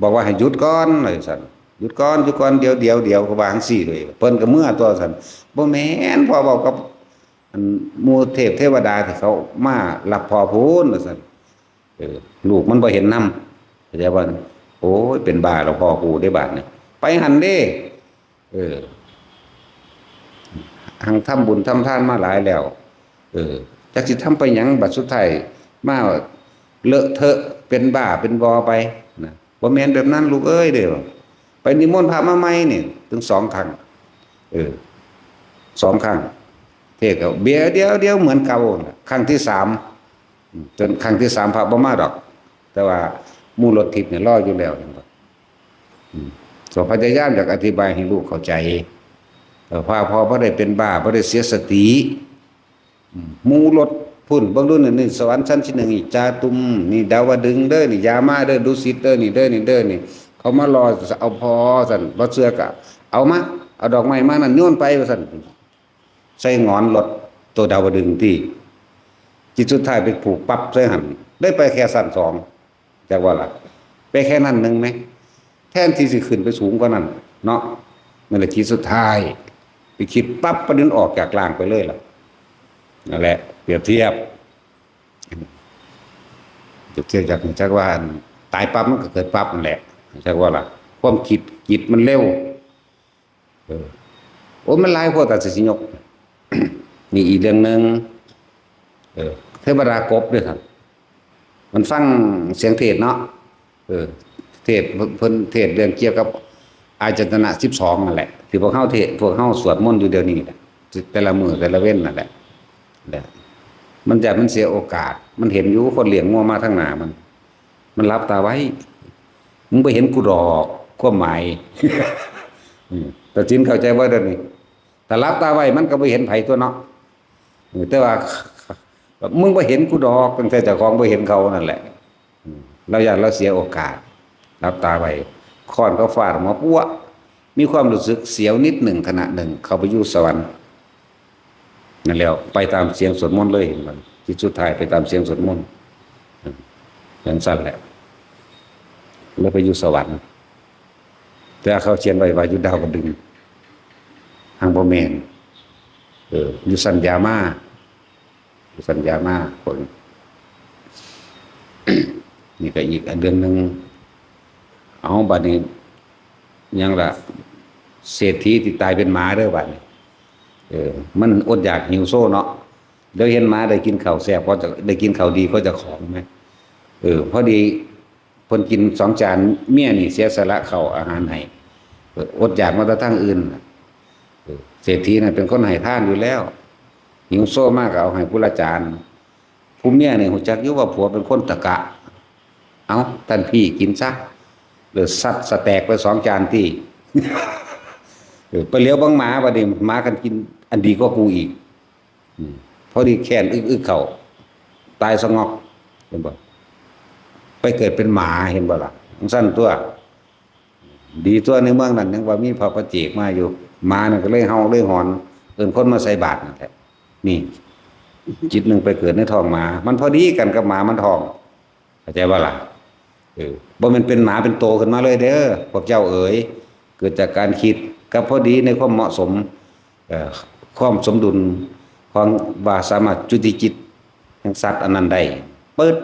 บอกว่าให้หยุดก่อนว่าซั่น หยุดก่อน หยุดก่อน เดี๋ยว เดี๋ยว เดี๋ยว ก็ว่าจั่งซี้เลย เพิ่นก็เมือตัวซั่น บ่แม่น พ่อเว้ากับ อันหมู่เทพเทวดาที่เขามารับพ่อพู้นว่าซั่น เออ ลูกมันบ่เห็นนำ เข้าใจบ่ โอ้ย เป็นบ้าแล้วพ่อกูเด้บาดนี้ ไปหั่นเด้ เออ หั้งทำบุญทำทานมาหลายแล้ว เออ จักสิทำไปหยัง บัดสุดท้ายมาเลอะเทอะ เป็นบ้าเป็นบอไปนะ บ่แม่นแบบนั้นลูกเอ้ยเด้อ ไปนิมนต์พระมาใหม่นี่ ถึงสองครั้ง เออ สองครั้ง เทศน์ก็ เดี๋ยว เดี๋ยว เดี๋ยว เหมือนเก่าน่ะ ครั้งที่สาม อืม จนครั้งที่สามพระบ่มาดอก แต่ว่าหมู่รถทิพย์เนี่ยรออยู่แล้ว เห็นบ่ อืม ก็พยายามอยากอธิบายให้ลูกเข้าใจ เออ พระพ่อบ่ได้เป็นบ้า บ่ได้เสียสติ อืม หมู่รถพุ้น เบิ่งดูนี่ นี่สวรรค์ชั้นที่หนึ่ง นี่จาตุม นี่ดาวดึงส์เด้อ นี่ยามาเด้อ ดุสิตเด้อ นี่เด้อ นี่เด้อ นี่ เขามารอเอาพ่อซั่น บ่เชื่อก็เอามา เอาดอกไม้มานั่นโยนไปว่าซั่น ใส่หงอนรถตัวดาวดึงส์ติ จิตสุดท้ายไปผูกปั๊บใส่หั่น ได้ไปแค่ชั้นสอง จักว่าล่ะ ไปแค่นั้นหนึ่งไหม แทนที่สิขึ้นไปสูงกว่านั้นเนาะ นั่นแหละจิตสุดท้าย ไปคิดปั๊บ ปะดินออกจากร่างไปเลยล่ะ นั่นแหละ เปรียบเทียบ เปรียบเทียบจาก จักว่าอัน ตายปั๊บมันก็เกิดปั๊บนั่นแหละ จักว่าล่ะ ความคิดจิตมันเร็ว เออ โอ้ มันหลายโพด แต่สิยก นี่อีกเรื่องหนึ่ง เออ เทวดากบเด้อครับ มันฟังเสียงเทศน์เนาะ เออ เทศน์ เพิ่น เพิ่นเทศน์เรื่องเกี่ยวกับอายตนะสิบสองนั่นแหละ ที่พวกเฮาเทศน์ พวกเฮาสวดมนต์อยู่เดี๋ยวนี้แหละ แต่ละมื้อแต่ละเว็นนั่นแหละ แหละ มันจะ มันเสียโอกาส มันเห็นอยู่คนเลี้ยงงัวมาทางหน้ามัน มันหลับตาไว้ มึงบ่เห็นกูดอก ความหมาย อืม ตัดสินเข้าใจบ่เดี๋ยวนี้ ถ้าหลับตาไว้มันก็บ่เห็นไผตั๊วเนาะ เออ แต่ว่า มึงบ่เห็นกูดอก ตั้งแต่เจ้าของบ่เห็นเขานั่นแหละ อืม ลาวย้านลาวเสียโอกาส หลับตาไว้ ค้อนก็ฟาดหัวปั๊ว มีความรู้สึกเสียวนิดหนึ่งขณะหนึ่ง เข้าไปอยู่สวรรค์ นั่นแล้ว ไปตามเสียงสวดมนต์เลย เห็นบ่ จิตสุดท้ายไปตามเสียงสวดมนต์ อืม จั่งซั้นแหละ แล้วไปอยู่สวรรค์ แต่เขาเขียนไว้ว่าอยู่ดาวดึงส์ หั้งบ่แม่น เออ อยู่ชั้นยามา อยู่ชั้นยามาคน นี่ก็อีกอันเรื่องหนึ่ง เอาบัดนี้ หยังล่ะ เศรษฐีที่ตายเป็นหมาเด้อบัดนี้ เออ มันอดอยากหิวโซเนาะ เดี๋ยวเห็นหมาได้กินข้าวแซ่บ ก็จะได้กินข้าวดีก็จะของไหม เออ พอดี เพิ่นกินสองจาน เมียนี่เสียสละข้าวอาหารให้ เออ อดอยากมาแต่ทางอื่นน่ะ เออ เศรษฐีนั่นเป็นคนให้ทานอยู่แล้ว หิวโซมากก็เอาให้ผู้ละจาน ผู้เมียนี่ฮู้จักอยู่ว่าผัวเป็นคนตะกะ เอ้า ท่านพี่กินซะ เลยซัดสะแตกไปสองจานติ เออ ไปเหลียวเบิ่งหมาบัดนี้ หมากันกินอันดีกว่ากูอีก อืม พอดีแค้นอึกๆ เข้า ตายสงอก เห็นบ่ ไปเกิดเป็นหมา เห็นบ่ล่ะ จั่งซั้นตั๊ว ดีตั๊วในเมืองนั้นยังว่ามีพระปัจเจกมาอยู่ หมานั่นก็เลยเห่าเลยหอน เอิ้นคนมาใส่บาตรนั่นแหละ นี่ จิตหนึ่งไปเกิดในท้องหมา มันพอดีกันกับหมามันท้อง เข้าใจบ่ล่ะ เออ บ่แม่นเป็นหมาเป็นโตขึ้นมาเลยเด้อ พวกเจ้าเอ๋ย เกิดจากการคิดกับพอดีในความเหมาะสม เอ่อ ความสมดุลของว่าสามารถจุติจิตแห่งสัตว์อันนั้นได้ ปึ๊ด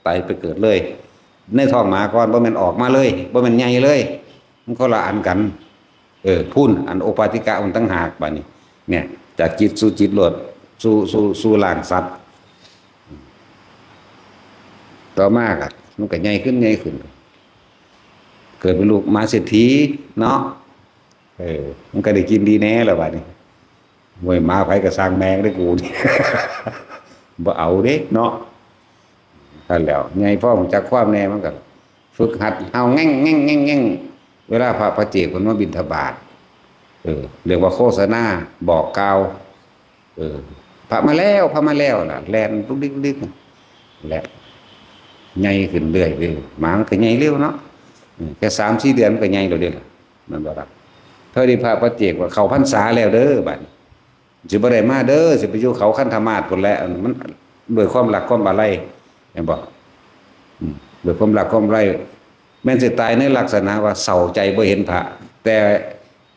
ไป ไปเกิดเลย ในท้องหมาก่อน บ่แม่นออกมาเลย บ่แม่นใหญ่เลย มันคนละอันกัน เออ พุ้น อันโอปปาติกะมันต่างหากบัดนี้ เนี่ย จากจิตสู่จิตโลด สู่ สู่ สู่ร่างสัตว์ ต่อมาก็ มันก็ใหญ่ขึ้น ใหญ่ขึ้น เกิดเป็นลูกหมาเศรษฐีเนาะ เออ มันก็ได้กินดีแน่แล้วบัดนี้ โอ้ย หมาไผก็ซ่างแม่งเด้อกูนี่ บ่เอาเด้เนาะ นั่นแหล้ว ใหญ่พอรู้จักความแน่มันก็ฝึกหัดเห่าแง่งแง่งแง่งแง่ง เวลาพระปัจเจกเพิ่นมาบิณฑบาต เออ เรียกว่าโฆษณา บอกกล่าว เออ พระมาแล้ว พระมาแล้วล่ะ แล่นดุกดิกดุกดิก และใหญ่ขึ้นเรื่อยเรื่อย หมามันก็ใหญ่เร็วเนาะ อืม แค่สามสี่เดือนมันก็ใหญ่แล้วเด้ล่ะ แม่นบ่ล่ะ เท่าที่พระปัจเจกว่าเข้าพรรษาแล้วเด้อ บัดนี้ สิบ่ได้มาเด้อ สิไปอยู่เขาคันธมาศพุ้นแหละ มัน ด้วยความรักความอาลัย เห็นบ่ อืม ด้วยความรักความอาลัย แม่นสิตายในลักษณะว่าเศร้าใจบ่เห็นพระ แต่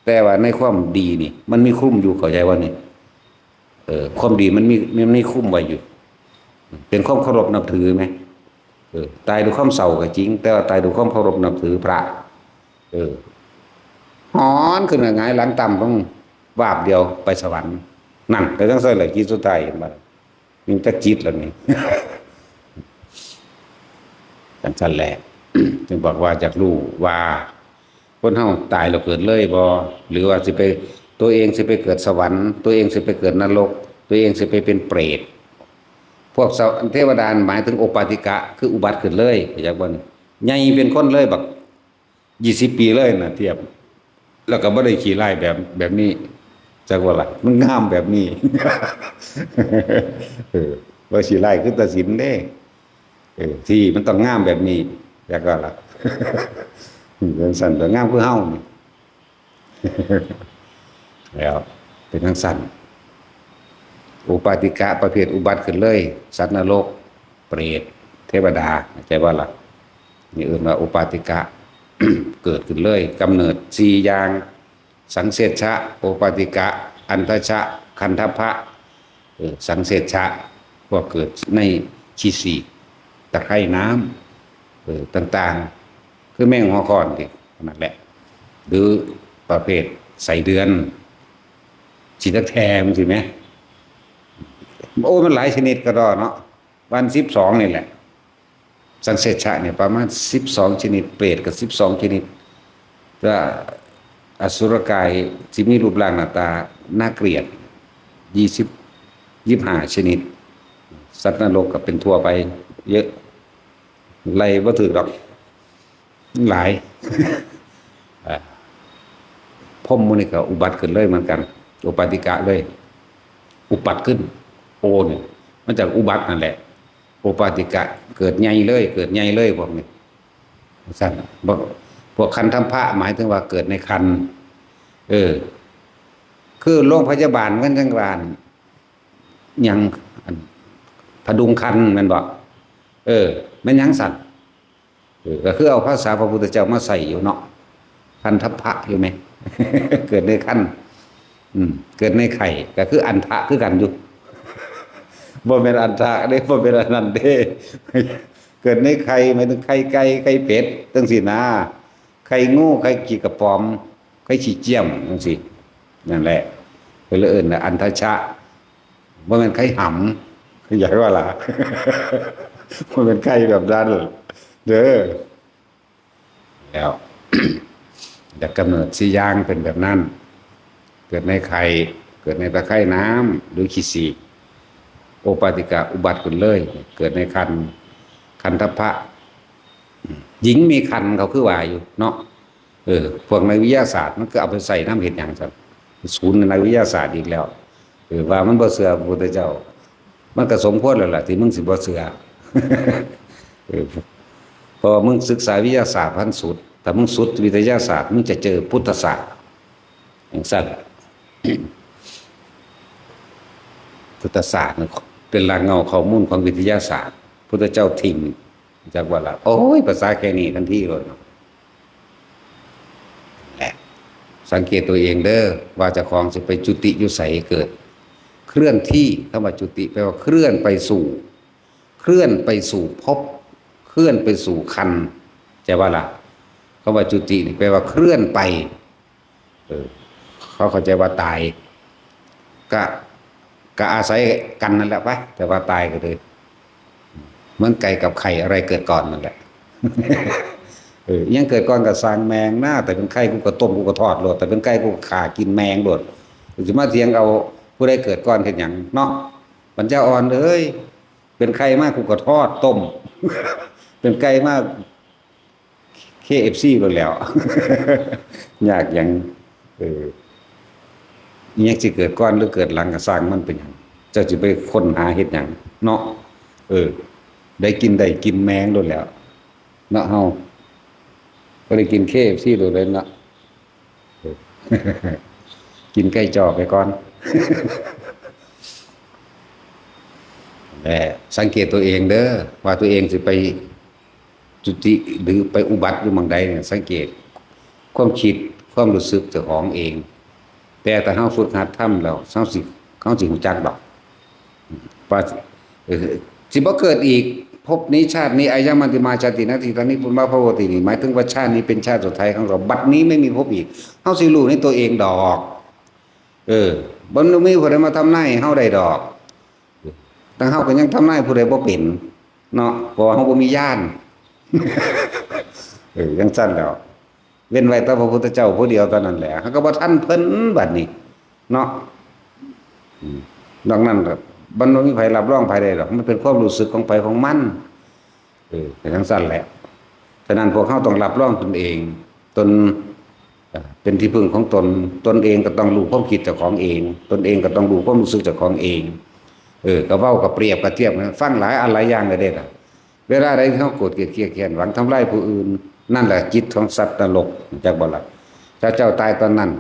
แต่ว่าในความดีนี่ มันมีคุ้มอยู่ เข้าใจว่านี่ เออ ความดีมันมี มันมีคุ้มไว้อยู่ เป็นความเคารพนับถือไหม เออ ตายด้วยความเศร้าก็จริง แต่ว่าตายด้วยความเคารพนับถือพระ เออ หอนขึ้นหงายหลังต่ำลง วาบเดียวไปสวรรค์ นั่น แต่จังซั่นแหละ จิตสุดท้ายเห็นบ่ มันจักจิตแล้วนี่ จังซั่นแหละ จึงบอกว่าอยากรู้ว่า คนเฮาตายแล้วเกิดเลยบ่ หรือว่าสิไป ตัวเองสิไปเกิดสวรรค์ ตัวเองสิไปเกิดนรก ตัวเองสิไปเป็นเปรต พวกเทวดาหมายถึงโอปปาติกะ คืออุบัติขึ้นเลย เข้าใจบ่นี่ ใหญ่เป็นคนเลย บัก ยี่สิบปีเลยนะ เทียบ แล้วก็บ่ได้ขี้ร้ายแบบ แบบนี้ จักว่าล่ะ มันงามแบบนี้ เออ ว่าขี้ร้ายคือตาสินเด้ เออ ที่มันต้องงามแบบนี้ จักว่าล่ะ เป็นซั่น ตัวงามคือเฮานี่ แล้ว เป็นจังซั่น โอปปาติกะประเภทอุบัติขึ้นเลย สัตว์นรก เปรต เทวดา เข้าใจบ่ล่ะ นี่เอิ้นว่าโอปปาติกะ เกิดขึ้นเลย กำเนิดสี่อย่าง สังเสชชะ โอปปาติกะ อันทชะ คันทัพพะ เออ สังเสชชะ พวกเกิดในขี้สีก ตะไคร่น้ำ เออ ต่างๆ คือแมงหัวข้อนที่นั่นแหละ หรือประเภทไส้เดือน สีตะแคมสิแหม โอ้ มันหลายชนิดกะดอเนาะ วันสิบสองนี่แหละ สังเสชชะเนี่ยประมาณสิบสองชนิด เปรตก็สิบสองชนิด ก็อสุรกายที่มีรูปร่างหน้าตาน่าเกลียด ยี่สิบ ยี่สิบห้าชนิด สัตว์นรกก็เป็นทั่วไป เยอะ ไล่บ่ถืกดอก หลาย อ่า พรหมหมู่นี่ก็อุบัติขึ้นเลยเหมือนกัน โอปปาติกะเลย อุปัติขึ้น โอเนี่ย มาจากอุบัตินั่นแหละ โอปปาติกะ เกิดใหญ่เลย เกิดใหญ่เลยพวกนี้ ซั่น พวก พวกคันทัพพะ หมายถึงว่าเกิดในครรภ์ เออ คือโรงพยาบาลมันจังว่า หยัง อัน พดุงครรภ์แม่นบ่ เออ แม่นหยังซั่น เออ ก็คือเอาภาษาพระพุทธเจ้ามาใส่อยู่เนาะ คันทัพพะอยู่ไหม เกิดในครรภ์ อืม เกิดในไข่ ก็คืออันทะคือกันอยู่ บ่แม่นอันทะเด้ บ่แม่นอันนั้นเด้ เกิดในไข่ หมายถึงไข่ไก่ ไข่เป็ด จังซี้นะ ไข่งู ไข่ขี้กระป๋อม ไข่ขี้เจียม จังซี้ นั่นแหละ เพิ่นเลยเอิ้นว่าอันทชะ บ่แม่นไข่หำ ขยายว่าล่ะ บ่แม่นไข่แบบนั้น เด้อ แล้ว แล้วกำเนิดสี่อย่างเป็นแบบนั้น เกิดในไข่ เกิดในตะไคร่น้ำ หรือขี้สีก โอปปาติกะ อุบัติขึ้นเลย เกิดในครรภ์ คันทัพพะ หญิงมีครรภ์เขาคือว่าอยู่เนาะ เออ พวกนักวิทยาศาสตร์มันก็เอาไปใส่นำเฮ็ดหยังซั่น ศูนย์นักวิทยาศาสตร์อีกแล้ว เออ ว่ามันบ่เชื่อพระพุทธเจ้า มันก็สมควรแล้วล่ะที่มึงสิบ่เชื่อ เออ เพราะว่ามึงศึกษาวิทยาศาสตร์พันสุด ถ้ามึงสุดวิทยาศาสตร์ มึงจะเจอพุทธศาสตร์ จังซั่น พุทธศาสตร์น่ะเป็นแหล่งเงาข้อมูลของวิทยาศาสตร์ พุทธเจ้าทิ้ง จักว่าละ โอ้ย ภาษาแค่นี้ทันทีเลยเนาะ แหละ สังเกตตัวเองเด้อ ว่าเจ้าของสิไปจุติอยู่ไสเกิด เคลื่อนที่ คำว่าจุติแปลว่าเคลื่อนไปสู่ เคลื่อนไปสู่ภพ เคลื่อนไปสู่ครรภ์ ใช่ว่าล่ะ คำว่าจุตินี่แปลว่าเคลื่อนไป เออ เขาเข้าใจว่าตาย ก็ ก็อาศัยกันนั่นแหละไป แต่ว่าตายก็เลย เหมือนไก่กับไข่อะไรเกิดก่อนนั่นแหละ เออ ยังเกิดก่อนก็สร้างแมงนะ แต่เป็นไข่กูก็ต้มกูก็ทอดโลด แต่เป็นไก่กูก็ฆ่ากินแมงโลด สิมาเถียงเอาผู้ใดเกิดก่อนเฮ็ดหยังเนาะ ปัญญาอ่อนเอ้ย เป็นไข่มากูก็ทอดต้ม เป็นไก่มา เคเอฟซี โลดแล้ว ยากหยัง เออ อิหยังสิเกิดก่อนหรือเกิดหลังก็ซ่างมัน เป็นหยัง เจ้าสิไปค้นหาเฮ็ดหยังเนาะ เออ ได้กิน ได้กินแมงโลดแล้ว เนาะเฮา บ่ได้กินเคเอฟซี โลดเลยเนาะ เออ กินไก่จ้อไปก่อน แต่สังเกตตัวเองเด้อ ว่าตัวเองสิไปจุติหรือไปอุบัติอยู่หม่องใดเนี่ย สังเกตความคิดความรู้สึกเจ้าของเอง แต่ถ้าเฮาฝึกหัดทำแล้ว เฮาสิ เฮาสิรู้จักดอก ว่า เออ สิบ่เกิดอีก ภพนี้ชาตินี้ อายังมัจจิมาชาตินะ ทีตอนนี้ปุญญาภวตินี่ หมายถึงว่าชาตินี้เป็นชาติสุดท้ายของเรา บัดนี้ไม่มีภพอีก เฮาสิรู้ในตัวเองดอก เออ บ่มีผู้ใดมาทำนายให้เฮาได้ดอก ทั้งเฮาก็ยังทำนายผู้ใดบ่เป็นเนาะ เพราะว่าเฮาบ่มีญาณ เออ จั่งซั้นแล้ว เว้นไว้แต่พระพุทธเจ้าผู้เดียวเท่านั้นแหละ เฮาก็บ่ทันเพิ่นบัดนี้ เนาะ อืม นอกนั้นก็มันบ่มีไผรับรองไผได้ดอก มันเป็นความรู้สึกของไผของมัน เออ เป็นจั่งซั้นแหละ ฉะนั้นพวกเฮาต้องรับรองตนเอง ตน เอ่อ เป็นที่พึ่งของตน ตนเองก็ต้องรู้ความคิดเจ้าของเอง ตนเองก็ต้องรู้ความรู้สึกเจ้าของเอง เออ ก็เว้าก็เปรียบก็เทียบนะ ฟังหลายอันหลายอย่างเลยเด้ล่ะ เวลาใดที่เฮาโกรธเกลียดเคียดแค้นหวังทำลายผู้อื่น นั่นแหละจิตของสัตว์นรก รู้จักบ่ล่ะ ถ้าเจ้าตายตอนนั้น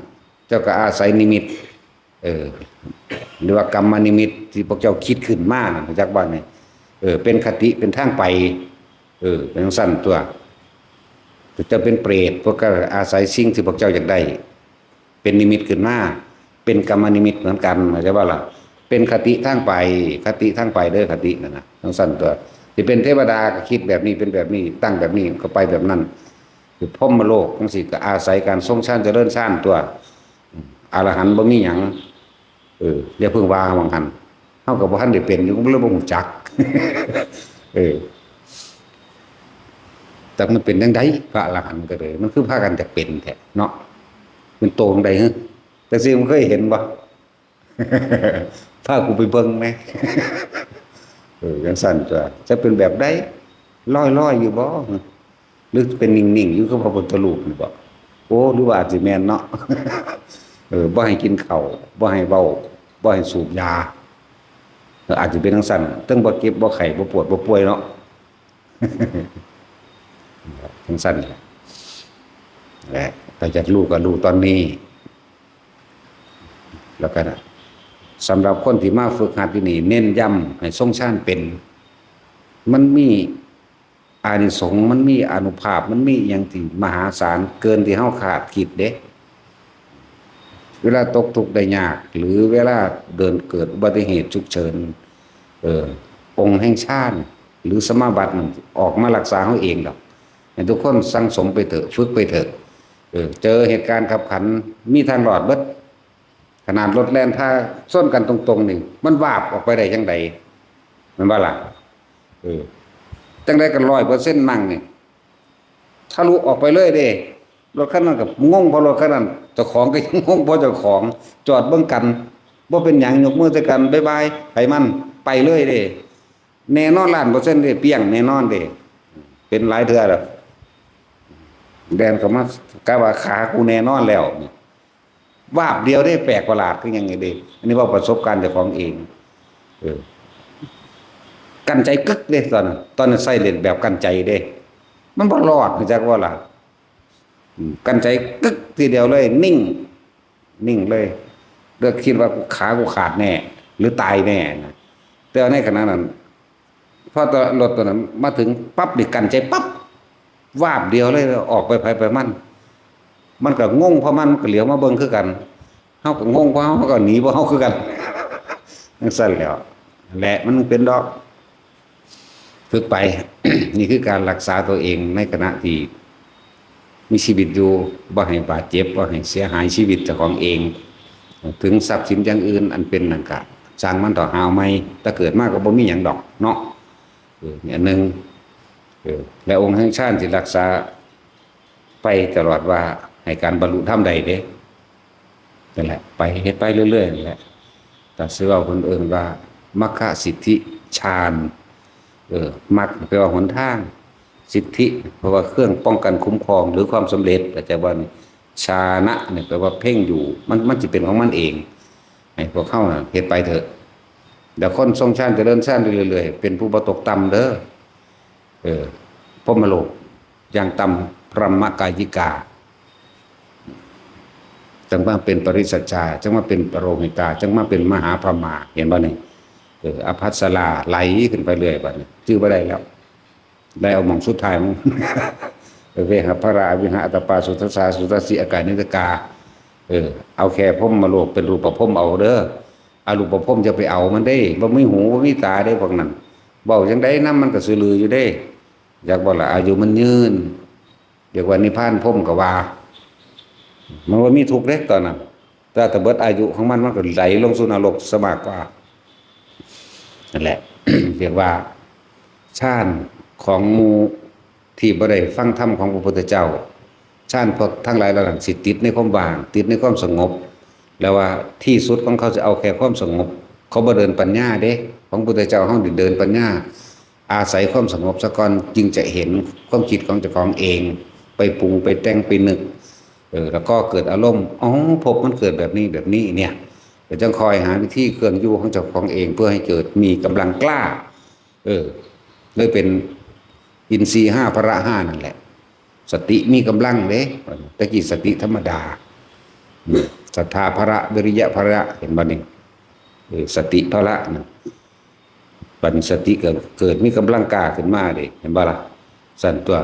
เจ้าก็อาศัยนิมิต เออ หรือว่ากรรมนิมิตที่พวกเจ้าคิดขึ้นมานะ รู้จักบ่นี่ เออ เป็นคติเป็นทางไป เออ เป็นจั่งซั้นตัว เจ้าเป็นเปรต พวกก็อาศัยสิ่งที่พวกเจ้าอยากได้ เป็นนิมิตขึ้นมา เป็นกรรมนิมิตเหมือนกัน เข้าใจบ่ล่ะ เป็นคติทางไป คติทางไปเด้อ คตินั่นน่ะ จั่งซั้นตัว สิเป็นเทวดาก็คิดแบบนี้ เป็นแบบนี้ ตั้งแบบนี้ ก็ไปแบบนั้น คือพรหมโลกจั่งซี้ก็อาศัยการทรงฌานเจริญฌานตัว อรหันต์บ่มีหยัง เออ อย่าเพิ่งว่าหม่องหั่น เฮาก็บ่ทันได้เป็นอยู่ ก็เลยบ่รู้จัก เออ แต่มันเป็นจั่งใด พระอรหันต์ก็เลย มันคือพากันอยากเป็นแท้เนาะ เป็นโตจั่งใดฮะ แต่สิมันเคยเห็นบ่ พากูไปเบิ่งแหน่ เออ จั่งซั้นตัว จะเป็นแบบใด ลอยๆอยู่บ่ หรือเป็นนิ่งๆอยู่คือพระพุทธรูปนี่บ่ โอ้ หรือว่าอาจสิแม่นเนาะ เออ บ่ให้กินข้าว บ่ให้เว้า บ่ให้สูบยา เออ อาจสิเป็นจั่งซั้น เทิงบ่เจ็บบ่ไข้ บ่ปวดบ่ป่วยเนาะ จั่งซั้นแหละ และถ้าอยากรู้ก็รู้ตอนนี้ แล้วก็สำหรับคนที่มาฝึกหัดอยู่นี่ เน้นย้ำให้ทรงฌานเป็น มันมีอานิสงส์ มันมีอานุภาพ มันมีอิหยังที่มหาศาลเกินที่เฮาคาดคิดเด้ เวลาตกทุกข์ได้ยาก หรือเวลาเดินเกิดอุบัติเหตุฉุกเฉิน เออ องค์แห่งฌาน หรือสมาบัตินั่นออกมารักษาเฮาเองดอก ให้ทุกคนสั่งสมไปเถอะ ฝึกไปเถอะ เออ เจอเหตุการณ์คับขัน มีทางรอดเบิด ขนาดรถแล่นถ้าชนกันตรงๆนี่ มันวาบออกไปได้จั่งใด แม่นบ่ล่ะ เออ จั่งใดก็ร้อยเปอร์เซ็นต์มั่งนี่ ทะลุออกไปเลยเด้ รถคันนั้นก็งงเพราะรถคันนั้น เจ้าของก็ยังงงเพราะเจ้าของ จอดเบิ่งกัน บ่เป็นหยัง ยกมือใส่กัน บ๊ายบาย ไผมัน ไปเลยเด้ แน่นอนล้านเปอร์เซ็นต์เด้ เปี้ยงแน่นอนเด้ เป็นหลายเทื่อแล้ว แล่นเข้ามา กะว่าขากูแน่นอนแล้ว วาบเดียวเด้ แปลกประหลาดคือหยังไงเด้ อันนี้เว้าประสบการณ์เจ้าของเอง เออ กั้นใจกึกเด้ตอนนั้น ตอนนั้นใส่เลนส์แบบกั้นใจเด้ มันบ่รอด รู้จักบ่ล่ะ อืม กั้นใจกึกทีเดียวเลย นิ่ง นิ่งเลย เลิกคิดว่าขากูขาดแน่ หรือตายแน่นะ แต่ในขณะนั้น พอตอนรถตัวนั้นมาถึงปั๊บนี่กั้นใจปั๊บ วาบเดียวเลย ออกไปไผไปมัน มันก็งงเพราะมัน มันก็เหลียวมาเบิ่งคือกัน เฮาก็งงเพราะเฮา เฮาก็หนีเพราะเฮาคือกัน จั่งซั้นแหล้ว และมันเป็นดอก ฝึกไป นี่คือการรักษาตัวเองในขณะที่มีชีวิตอยู่ บ่ให้บาดเจ็บ บ่ให้เสียหายชีวิตเจ้าของเอง ถึงทรัพย์สินอย่างอื่นอันเป็นนั่นกะ ช่างมันเถาะ หาเอาใหม่ แต่เกิดมาก็บ่มีหยังดอกเนาะ เออ นี่อันหนึ่ง เออ และองค์แห่งฌานที่รักษาไปตลอดว่าให้การบรรลุธรรมได้เด้ นั่นแหละ ไปเฮ็ดไปเรื่อยๆนั่นแหละ แต่ซื่อเว้าเพิ่นเอิ้นว่า มัคคสิทธิฌาน เออ มัคคแปลว่าหนทาง สิทธิ แปลว่าเครื่องป้องกันคุ้มครอง หรือความสำเร็จ เข้าใจบ่นี่ ฌานะเนี่ยแปลว่าเพ่งอยู่ มัน มันสิเป็นของมันเอง ให้พวกเฮาน่ะเฮ็ดไปเถอะ แล้วคนทรงฌานเจริญฌานเรื่อยๆ เป็นผู้บ่ตกต่ำเด้อ เออ พรหมโลก อย่างต่ำพรหมกายิกา จั่งมาเป็นปริสัจจา จั่งมาเป็นปโรหิตา จั่งมาเป็นมหาพรหมา เห็นบ่นี่ เออ อภัสราไหลขึ้นไปเรื่อยบัดนี้ จื่อบ่ได้แล้ว ได้เอาหม่องสุดท้ายมัน เวหะพระอวิหะอัตตปาสุทัสสาสุทัสสีอากานิสกา เออ เอาแค่พรหมโลกเป็นรูปพรหมเอาเด้อ อรูปพรหมจะไปเอามันได้ บ่มีหูบ่มีตาได้พวกนั้น เว้าจั่งใดนำมันก็ซื่อลืออยู่เด้ อยากบ่ล่ะ อายุมันยืน เรียกว่านิพพานพรหมก็ว่า มันบ่มีทุกข์เด้ตอนนั้น แต่ถ้าเบิดอายุของมัน มันก็ไหลลงสู่นรกซะมากกว่า นั่นแหละ เรียกว่าฌานของหมู่ที่บ่ได้ฟังธรรมของพระพุทธเจ้า ฌานพวกทั้งหลายเหล่านั้นสิติดในความว่าง ติดในความสงบ แล้วว่าที่สุดของเขาจะเอาแค่ความสงบ เขาบ่เดินปัญญาเด้ ของพุทธเจ้าเฮานี่เดินปัญญา อาศัยความสงบซะก่อน จึงจะเห็นความคิดของเจ้าของเอง ไปปรุงไปแต่งไปนึก เออ แล้วก็เกิดอารมณ์ อ๋อ ภพมันเกิดแบบนี้แบบนี้เนี่ย ก็จั่งคอยหาวิธีเครื่องอยู่ของเจ้าของเอง เพื่อให้เกิดมีกำลังกล้า เออ เลยเป็นอินทรีย์ห้าพละห้านั่นแหละ สติมีกำลังเด้ แต่กี้สติธรรมดา อืม ศรัทธาพละ วิริยะพละ เห็นบ่นี่ เออ สติพละนะ บัดนี้สติก็เกิดมีกำลังกล้าขึ้นมาเด้ เห็นบ่ล่ะ สั่นตัว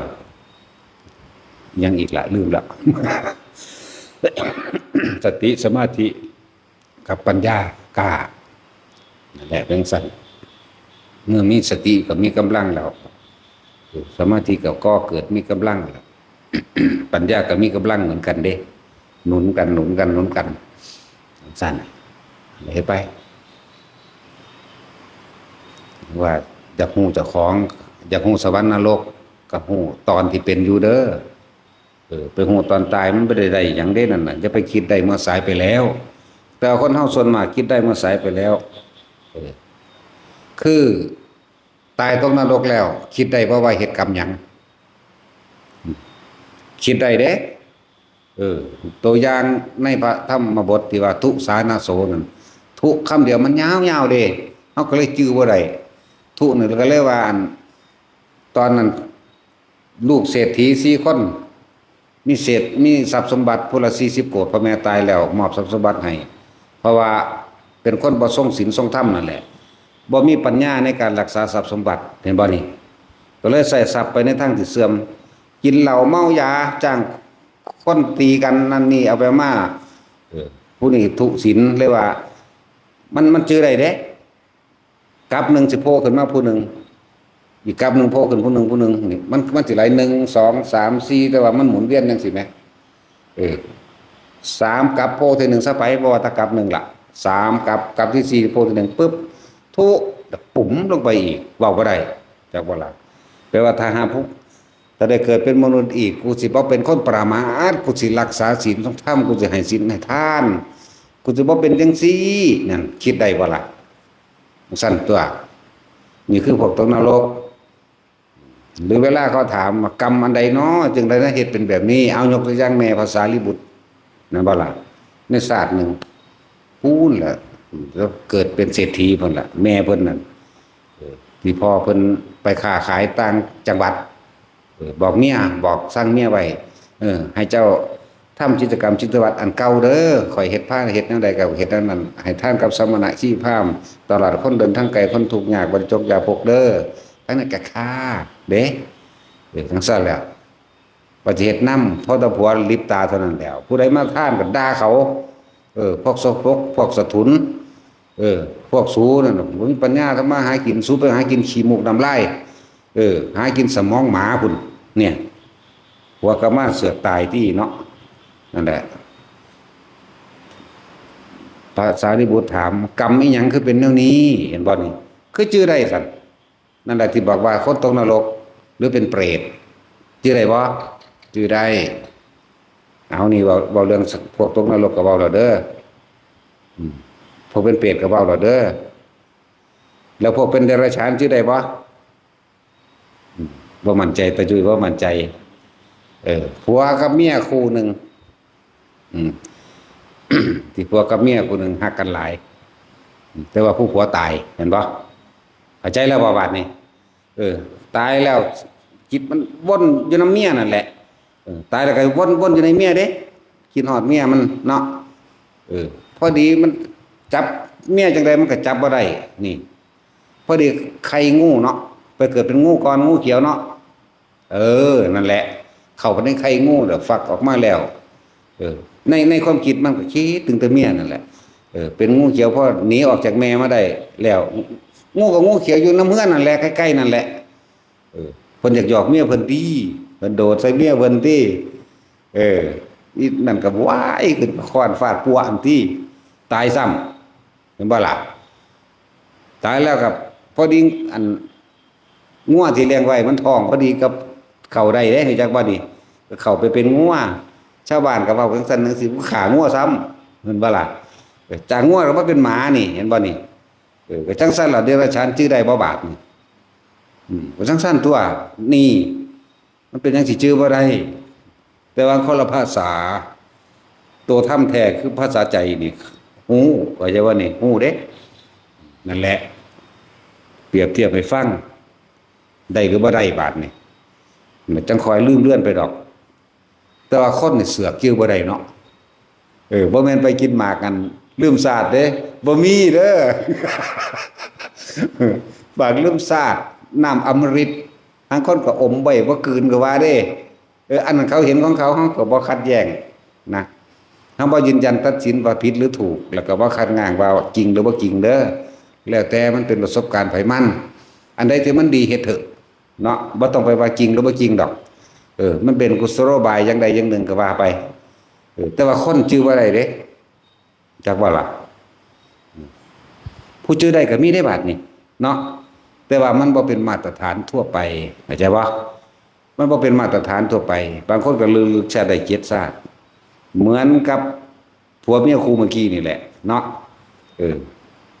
ยังอีกละ ลืมละ สติ สมาธิ กับปัญญากล้า นั่นแหละเป็นสั่น เมื่อมีสติก็มีกำลังแล้ว สมาธิก็ก่อเกิดมีกำลังแล้ว ปัญญาก็มีกำลังเหมือนกันเด้ หนุนกัน หนุนกัน หนุนกัน สั่น เห็นไป ว่าอยากฮู้เจ้าของ อยากฮู้สวรรค์นรก ก็ฮู้ตอนที่เป็นอยู่เด้อ เออ ไปฮู้ตอนตายมันบ่ได้ได้หยังเด้นั่นน่ะ อย่าไปคิดได้เมื่อสายไปแล้ว แต่คนเฮาส่วนมากคิดได้เมื่อสายไปแล้ว เออ คือตายตกนรกแล้ว คิดได้บ่ว่าเฮ็ดกรรมหยัง คิดได้เด้ เออ ตัวอย่างในพระธรรมบทที่ว่าทุสานะโสนั่น ทุคำเดียวมันยาวๆเด้ เฮาก็เลยจื่อบ่ได้ ทุนี่ก็เลยว่าอัน ตอนนั้น ลูกเศรษฐีสี่คน มีเศรษฐ มีทรัพย์สมบัติผู้ละสี่สิบโกฏ พ่อแม่ตายแล้วมอบทรัพย์สมบัติให้ เพราะว่าเป็นคนบ่ทรงศีลทรงธรรมนั่นแหละ บ่มีปัญญาในการรักษาทรัพย์สมบัติ เห็นบ่นี่ ก็เลยใช้ทรัพย์ไปในทางที่เสื่อม กินเหล้าเมายา จ้างคนตีกันนั่นนี่ เอาไปมา เออ ผู้นี้ทุศีล เลยว่า มัน มันจื่อได้เด้ กับหนึ่งสิโผล่ขึ้นมาผู้หนึ่ง อีกกับหนึ่งโผล่ขึ้นผู้หนึ่ง ผู้หนึ่ง นี่ มัน มันสิไหลหนึ่ง สอง สาม สี่ แต่ว่ามันหมุนเวียนจั่งซี้แหม เออ สามกับโผล่ทีหนึ่งซะไป เพราะว่าถ้ากับหนึ่งล่ะ สามกับ กับที่สี่โผล่ทีหนึ่งปุ๊บ ทุ แล้วปุ๋มลงไปอีก เว้าบ่ได้ จักบ่ล่ะ แปลว่าถ้าหากผู้ ถ้าได้เกิดเป็นมนุษย์อีก กูสิบ่เป็นคนประมาท กูสิรักษาศีลทรงธรรม กูสิให้ศีลให้ทาน กูสิบ่เป็นจั่งซี้ นั่น คิดได้บ่ล่ะ สั่นตัว นี่คือพวกตกนรก หรือเวลาเขาถามว่ากรรมอันใดน้อ จึงได้เฮ็ดเป็นแบบนี้ เอายกตัวอย่างแม่พระสารีบุตร นั่นบ่ล่ะ ในชาติหนึ่ง พู้นแหละ แล้วเกิดเป็นเศรษฐีพุ่นล่ะ แม่เพิ่นนั่น เออ ที่พ่อเพิ่นไปค้าขายต่างจังหวัด เออ บอกเมีย บอกสั่งเมียไว้ เออ ให้เจ้าทำกิจกรรมกิจวัตรอันเก่าเด้อ ข้อยเฮ็ดพาเฮ็ดแนวใดก็เฮ็ดแนวนั้น ให้ทานกับสมณะชีพราหมณ์ ตลอดคนเดินทางไกล คนทุกข์ยาก บ่ได้จกยาพกเด้อ ทั้งนั้นก็ฆ่าเด้ เออ จั่งซั่นแหละ ว่าสิเฮ็ดนำ พอแต่ผัวหลีบตาเท่านั้นแหล้ว ผู้ใดมาทานก็ด่าเขา เออ พวกสกปรก พวกสะทุน เออ พวกสูนั่นน่ะ บ่มีปัญญาทำมาหากิน สูไปหากินขี้มูกน้ำลาย เออ หากินสมองหมาพุ้น เนี่ย ผัวก็มาเสือกตายตี้เนาะ นั่นแหละ พระสารีบุตรถาม กรรมอีหยังคือเป็นแนวนี้ เห็นบ่นี่ คือจื่อได้ซั่น นั่นแหละที่บอกว่าคนตกนรก หรือเป็นเปรต จื่อได้บ่ จื่อได้ เอานี่เว้า เว้าเรื่องพวกตกนรกก็เว้าแล้วเด้อ อืม พวกเป็นเปรตก็เว้าแล้วเด้อ แล้วพวกเป็นเดรัจฉานจื่อได้บ่ อืม บ่มั่นใจ ตาจุ้ยบ่มั่นใจ เออ ผัวกับเมียคู่หนึ่ง อืม ที่ผัวกับเมียคู่หนึ่งฮักกันหลาย อืม แต่ว่าผู้ผัวตาย เห็นบ่ เข้าใจแล้วบ่บาดนี้ เออ ตายแล้ว จิตมันวนอยู่นำเมียนั่นแหละ เออ ตายแล้วก็วน วนอยู่ในเมียเด้ คิดฮอดเมียมันเนาะ เออ พอดีมันจับเมียจั่งใดมันก็จับบ่ได้ นี่ พอดีไข่งูเนาะ ไปเกิดเป็นงูก่อน งูเขียวเนาะ เออ นั่นแหละ เข้าไปในไข่งูแล้วฟักออกมาแล้ว เออ ใน ในความคิดมันก็คิดถึงแต่เมียนั่นแหละ เออ เป็นงูเขียว พอหนีออกจากแม่มาได้แล้ว งูกับงูเขียวอยู่นำเฮือนนั่นแหละ ใกล้ๆนั่นแหละ เออ เพิ่นอยากหยอกเมียเพิ่นติ เพิ่นโดดใส่เมียเพิ่นติ เออ อีนั่นก็ว้ายขึ้นค้อนฟาดปัวอันติ ตายซ้ำ เห็นบ่ล่ะ ตายแล้วก็พอดีอัน งัวที่เลี้ยงไว้มันท้องพอดีกับเข้าได้เด้ รู้จักบ่นี่ ก็เข้าไปเป็นงัว ชาวบ้านก็เว้าจั่งซั้นจั่งซี้ ฆ่างัวซ้ำ เห็นบ่ล่ะ เออ จากงัวก็มาเป็นหมานี่ เห็นบ่นี่ เออ ก็จั่งซั้นล่ะ เดรัจฉานจื่อได้บ่บาดนี่ อืม ก็จั่งซั้นตั๊ว นี่ มันเป็นหยังสิจื่อบ่ได้ แต่ว่าคนละภาษา ตัวธรรมแท้คือภาษาใจนี่ ฮู้ เข้าใจบ่นี่ ฮู้เด้ นั่นแหละ เปรียบเทียบให้ฟัง ได้หรือบ่ได้บาดนี่ จั่งค่อยลืมเลือนไปดอก แต่ว่าคนนี่เสือกจื่อบ่ได้เนาะ เออ บ่แม่นไปกินหมากอันลืมชาติเด้ บ่มีเด้อ หมากลืมชาติ น้ำอมฤต บางคนก็อมไว้บ่กลืนก็ว่าเด้ เออ อันนั้นเขาเห็นของเขา เฮาก็บ่ขัดแย้งนะ เฮาบ่ยืนยันตัดสินว่าผิดหรือถูก แล้วก็บ่คัดค้านว่าจริงหรือบ่จริงเด้อ แล้วแต่มันเป็นประสบการณ์ไผมัน อันใดที่มันดีเฮ็ดเถอะเนาะ บ่ต้องไปว่าจริงหรือบ่จริงดอก เออ มันเป็นกุศโลบายอย่างใดอย่างหนึ่งก็ว่าไป เออ แต่ว่าคนจื่อบ่ได้เด้ จักว่าล่ะ ผู้จื่อได้ก็มีได้บาดนี่เนาะ แต่ว่ามันบ่เป็นมาตรฐานทั่วไป เข้าใจบ่ มันบ่เป็นมาตรฐานทั่วไป บางคนก็ลืมชาติได้เจ็ดชาติ เหมือนกับผัวเมียคู่เมื่อกี้นี่แหละเนาะ เออ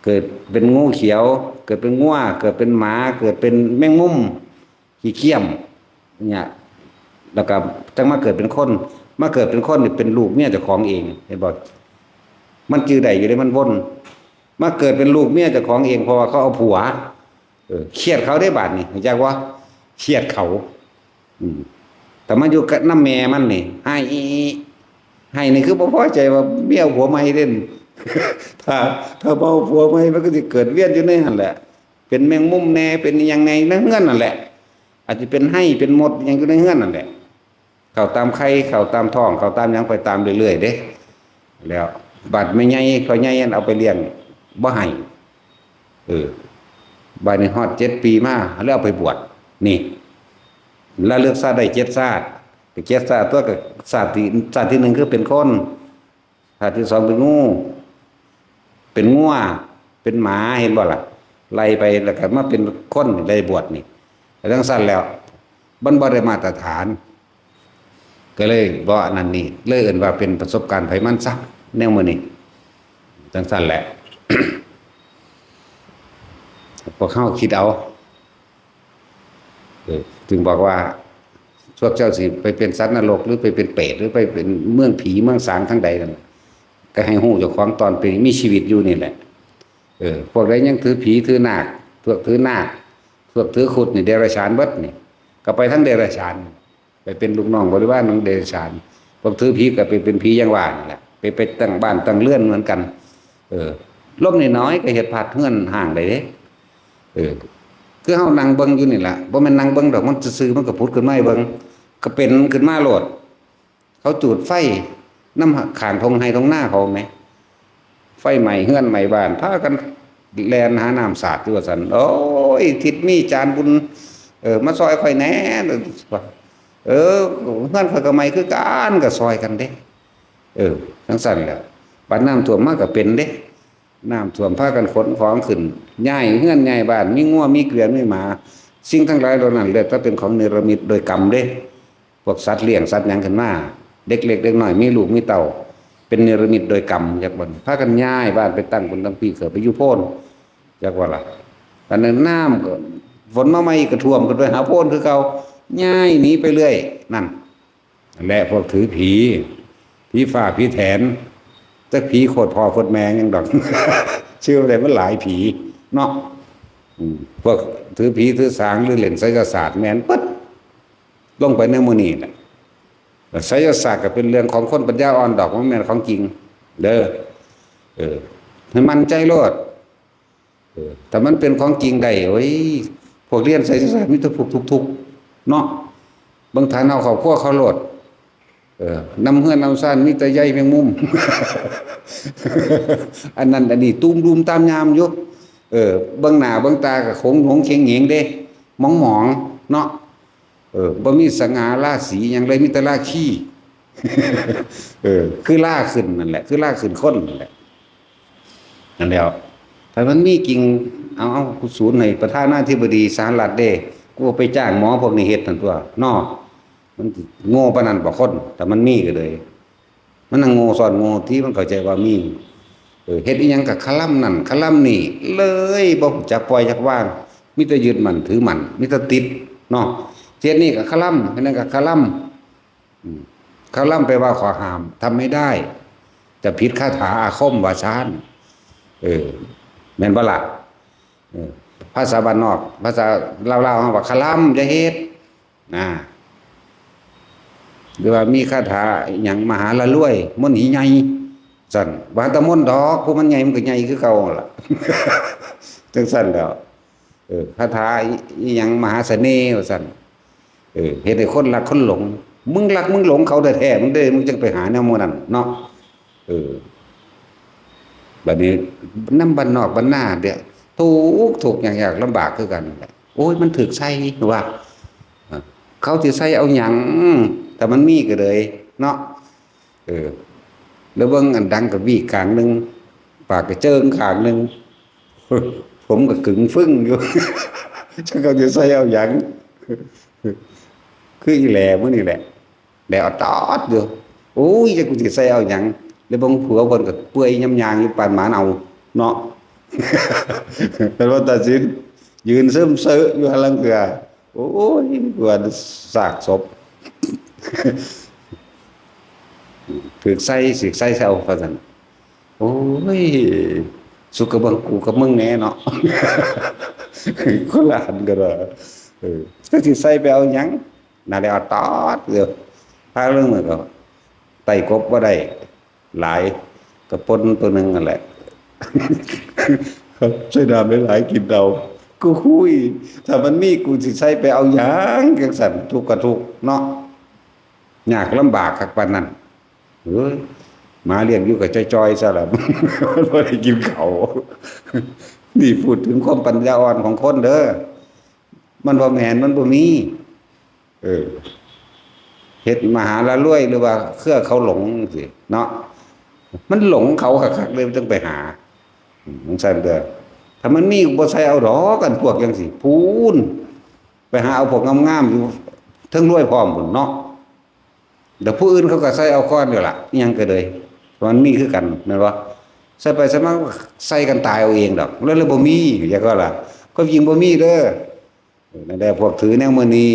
เกิดเป็นงูเขียว เกิดเป็นงัว เกิดเป็นหมา เกิดเป็นแมงมุม ขี้เกียม เนี่ย แล้วก็จั่งมาเกิดเป็นคน มาเกิดเป็นคนนี่เป็นลูกเมียเจ้าของเอง เห็นบ่ มันจื่อได้อยู่เด้ มันวน มาเกิดเป็นลูกเมียเจ้าของเอง เพราะว่าเขาเอาผัว เออ เครียดเขาได้บาดนี่ รู้จักบ่ เครียดเขา อืม แต่มาอยู่กับนำแม่มันนี่ ไห้ ไห้นี่คือบ่พอใจว่าเมียเอาผัวใหม่เด้น ถ้า ถ้าบ่เอาผัวใหม่มันก็สิเกิดเวียนอยู่ในหั่นแหละ เป็นแมงมุมแน่ เป็นอิหยังแน่ในเฮือนนั่นแหละ อาจจะเป็นไห้ เป็นมดอิหยังอยู่ในเฮือนนั่นแหละ เข้าตามไข่ เข้าตามท้อง เข้าตามหยังไปตามเรื่อยๆเด้ แล้วบาดแม่ใหญ่ พ่อใหญ่อันเอาไปเลี้ยง บ่ให้ เออ บาดนี้ฮอดเจ็ดปีมา แล้วเอาไปบวช นี่ แล้วเลือกชาติได้เจ็ดชาติ ก็เจ็ดชาติตั๊ว ก็ชาติที่ ชาติที่หนึ่งคือเป็นคน ชาติที่สองเป็นงู เป็นงัว เป็นหมา เห็นบ่ล่ะ ไล่ไปแล้วก็มาเป็นคน ได้บวชนี่ แล้วจั่งซั้นแล้ว มันบ่ได้มาตรฐาน ก็เลยบ่อันนั้นนี่ เลยเอิ้นว่าเป็นประสบการณ์ไผมันซะ แนวมื้อนี้ จั่งซั้นแหละ พวกเฮาคิดเอา เออ จึงบอกว่า พวกเจ้าสิไปเป็นสัตว์นรก หรือไปเป็นเปรต หรือไปเป็นเมืองผีเมืองสางทางใดนั่น ก็ให้ฮู้เจ้าของตอนเป็นมีชีวิตอยู่นี่แหละ เออ พวกใดยังถือผีถือนาค พวกถือนาค พวกถือครุฑนี่เดรัจฉานเบิดนี่ ก็ไปทางเดรัจฉาน ไปเป็นลูกน้องบริวารของเดรัจฉาน พวกถือผีก็ไปเป็นผีอย่างว่านั่นแหละ ไป ไปตั้งบ้านตั้งเรือนเหมือนกัน เออ ลมน้อยๆก็เฮ็ดพัดเฮือนฮ้างได้เด้ เออ คือเฮานั่งเบิ่งอยู่นี่ล่ะ บ่แม่นนั่งเบิ่งดอก มันซื่อๆมันก็ผุดขึ้นมาให้เบิ่ง ก็เป็นขึ้นมาโลด เขาจูดไฟนำข้างท่งไฮ่ท่งนาเขาแหม ไฟไหม้เฮือนไหม้บ้าน พากันแล่นหาน้ำสาดอยู่ว่าซั่น โอ้ย ทิดมี จานบุญ เออ มาซอยข้อยแหน่ เออ เฮือนข้อยก็ไหม้คือกัน ก็ซอยกันเด้ เออ จั่งซั้นแหละ บัดน้ำท่วมมาก็เป็นเด้ น้ำท่วมพากันขนของขึ้น ย้ายเฮือนย้ายบ้าน มีงัวมีเกวียนมีหมา สิ่งทั้งหลายเหล่านั้นล้วนแต่เป็นของเนรมิตโดยกรรมเด้ พวกสัตว์เลี้ยงสัตว์หยังขึ้นมา เด็กเล็กเด็กน้อย มีลูกมีเต้า เป็นเนรมิตโดยกรรม จักบ่ พากันย้ายบ้านไปตั้งบนลำพีเกิดไปอยู่โพน จักว่าล่ะ อันนั้นน้ำก็ ฝนมาใหม่ก็ท่วมขึ้นไปหาโพนคือเก่า ย้ายหนีไปเรื่อย นั่น และพวกถือผี ผีฟ้าผีแถน จักผีโคตรพ่อโคตรแม่หยังดอก ชื่ออะไรมันหลายผีเนาะ อืม พวกถือผีถือสางหรือเล่นไสยศาสตร์แม่นปึ๊ด ลงไปในหมู่นี้แหละ ไสยศาสตร์ก็เป็นเรื่องของคนปัญญาอ่อนดอก บ่แม่นของจริง เด้อ เออ ให้มั่นใจโลด แต่มันเป็นของจริงได้ โอ้ย พวกเรียนไสยศาสตร์มีแต่พวกทุกข์ๆ เนาะ เบิ่งฐานะครอบครัวเขาโลด เออ นำเฮือนนำซานมีแต่ใยแมงมุม อันนั้นอันนี้ตูมดูมตามยามอยู่ เออ เบิ่งหน้าเบิ่งตาก็โขงหงเขงเหงเด้ หมองๆ เนาะ เออ บ่มีสง่าราศีหยังเลย มีแต่ราคี เออ คือราขึ้นนั่นแหละ คือราขึ้นคนนั่นแหละ นั่นแหล้ว ถ้ามันมีจริง เอา เอา กูสูนให้ประธานาธิบดีสหรัฐเด้ กูไปจ้างหมอพวกนี้เฮ็ดนั่นตัว เนาะ มันโง่ปานนั้นบ่คน แต่มันมีก็เลย มันนั่งโง่ซ้อนโง่ที่มันเข้าใจว่ามี เออ เฮ็ดอีหยังก็คะล่ำนั่นคะล่ำนี่ เลยบ่รู้จักปล่อยจักวาง มีแต่ยึดมั่นถือมั่น มีแต่ติด เนาะ เฮ็ดนี่ก็คะล่ำ เฮ็ดนั่นก็คะล่ำ อืม คะล่ำแปลว่าขอห้าม ทำไม่ได้ จะผิดคาถาอาคมว่าซั่น เออ แม่นบ่ล่ะ เออ ภาษาบ้านนอก ภาษาลาวๆ เฮาว่าคะล่ำ อย่าเฮ็ด นะ หรือว่ามีคาถาอิหยังมหาละรวย มนต์หีใหญ่ ซั่น บ่าแต่มนต์ดอก ผู้มันใหญ่มันก็ใหญ่คือเก่าหั่นล่ะ จั่งซั่นแหล้ว เออ คาถาอิหยังมหาเสน่ห์ว่าซั่น เออ เฮ็ดให้คนรักคนหลง มึงรักมึงหลงเขาแท้ๆ มึงเด้ มึงจั่งไปหาแนวหมู่นั้นเนาะ เออ บัดนี้นำบ้านนอกบ้านนาเด้อ ทุกข์ ทุกข์ยาก ยากลำบากคือกันนั่นแหละ โอ้ย มันถูกใส่ว่า เออ เขาสิใส่เอาหยัง แต่มันมีก็เลยเนาะ เออ แล้วเบิ่งอันดังกะวีกข้างหนึ่ง ปากกะเจิงข้างหนึ่ง ผมก็กึ่งฟึ่งอยู่ จักเขาสิใส่เอาหยัง คืออีแหล่มื้อนี่แหละ แหล่ออดตอดอยู่ โอ้ย จักกูสิใส่เอาหยัง แล้วเบิ่งผัวเพิ่นก็เปื่อยยำยางอยู่ปานหมาเน่าเนาะ แต่ว่าตัดสิน ยืนเซิมเซอะอยู่หั้นลางเทื่อ โอ้ย กว่าซากศพ ถูกใส่ ถูกใส่เอาว่าซั่น โอ้ย สุกกับเบิ่งกูกับมึงแน่เนาะ คนละอันกันว่า เออ จักสิใส่ไปเอาหยัง น่าได้เอาตอดเดียว พาเรื่องมันก็ไต่กบบ่ได้ หลาย กะปนตัวหนึ่งนั่นแหละ ใส่น้ำหลายๆ กินเอา กูคุย ถ้ามันมีกูสิใส่ไปเอาหยังจั่งซั่น ทุกข์กะทุกข์เนาะ ยากลำบากคักปานนั้น เฮ้ย หมาเลี้ยงอยู่กะจ่อยๆ ซะละ มันบ่ได้กินข้าว นี่พูดถึงความปัญญาอ่อนของคนเด้อ มันบ่แม่น มันบ่มี เออ เฮ็ดมหาละรวยหรือว่าเครือเขาหลงสิเนาะ มันหลงเขาคักๆ เลยจั่งไปหา อืม จั่งซั่นเด้อ ถ้ามันมีบ่ใส่เอาดอก อันพวกจั่งซี้ พู้น ไปหาเอาพวกงามๆ อยู่เทิงรวยพร้อมพู้นเนาะ แล้วผู้อื่นเขาก็ใส่เอาก่อนอยู่ล่ะ อิหยังก็เลย มันมีคือกัน แม่นบ่ ใส่ไปใส่มา ใส่กันตายเอาเองดอก แล้วเลยบ่มี อย่าก็ล่ะ ก็ยิ่งบ่มีเด้อ เออ นั่นแหละ พวกถือแนวมื้อนี้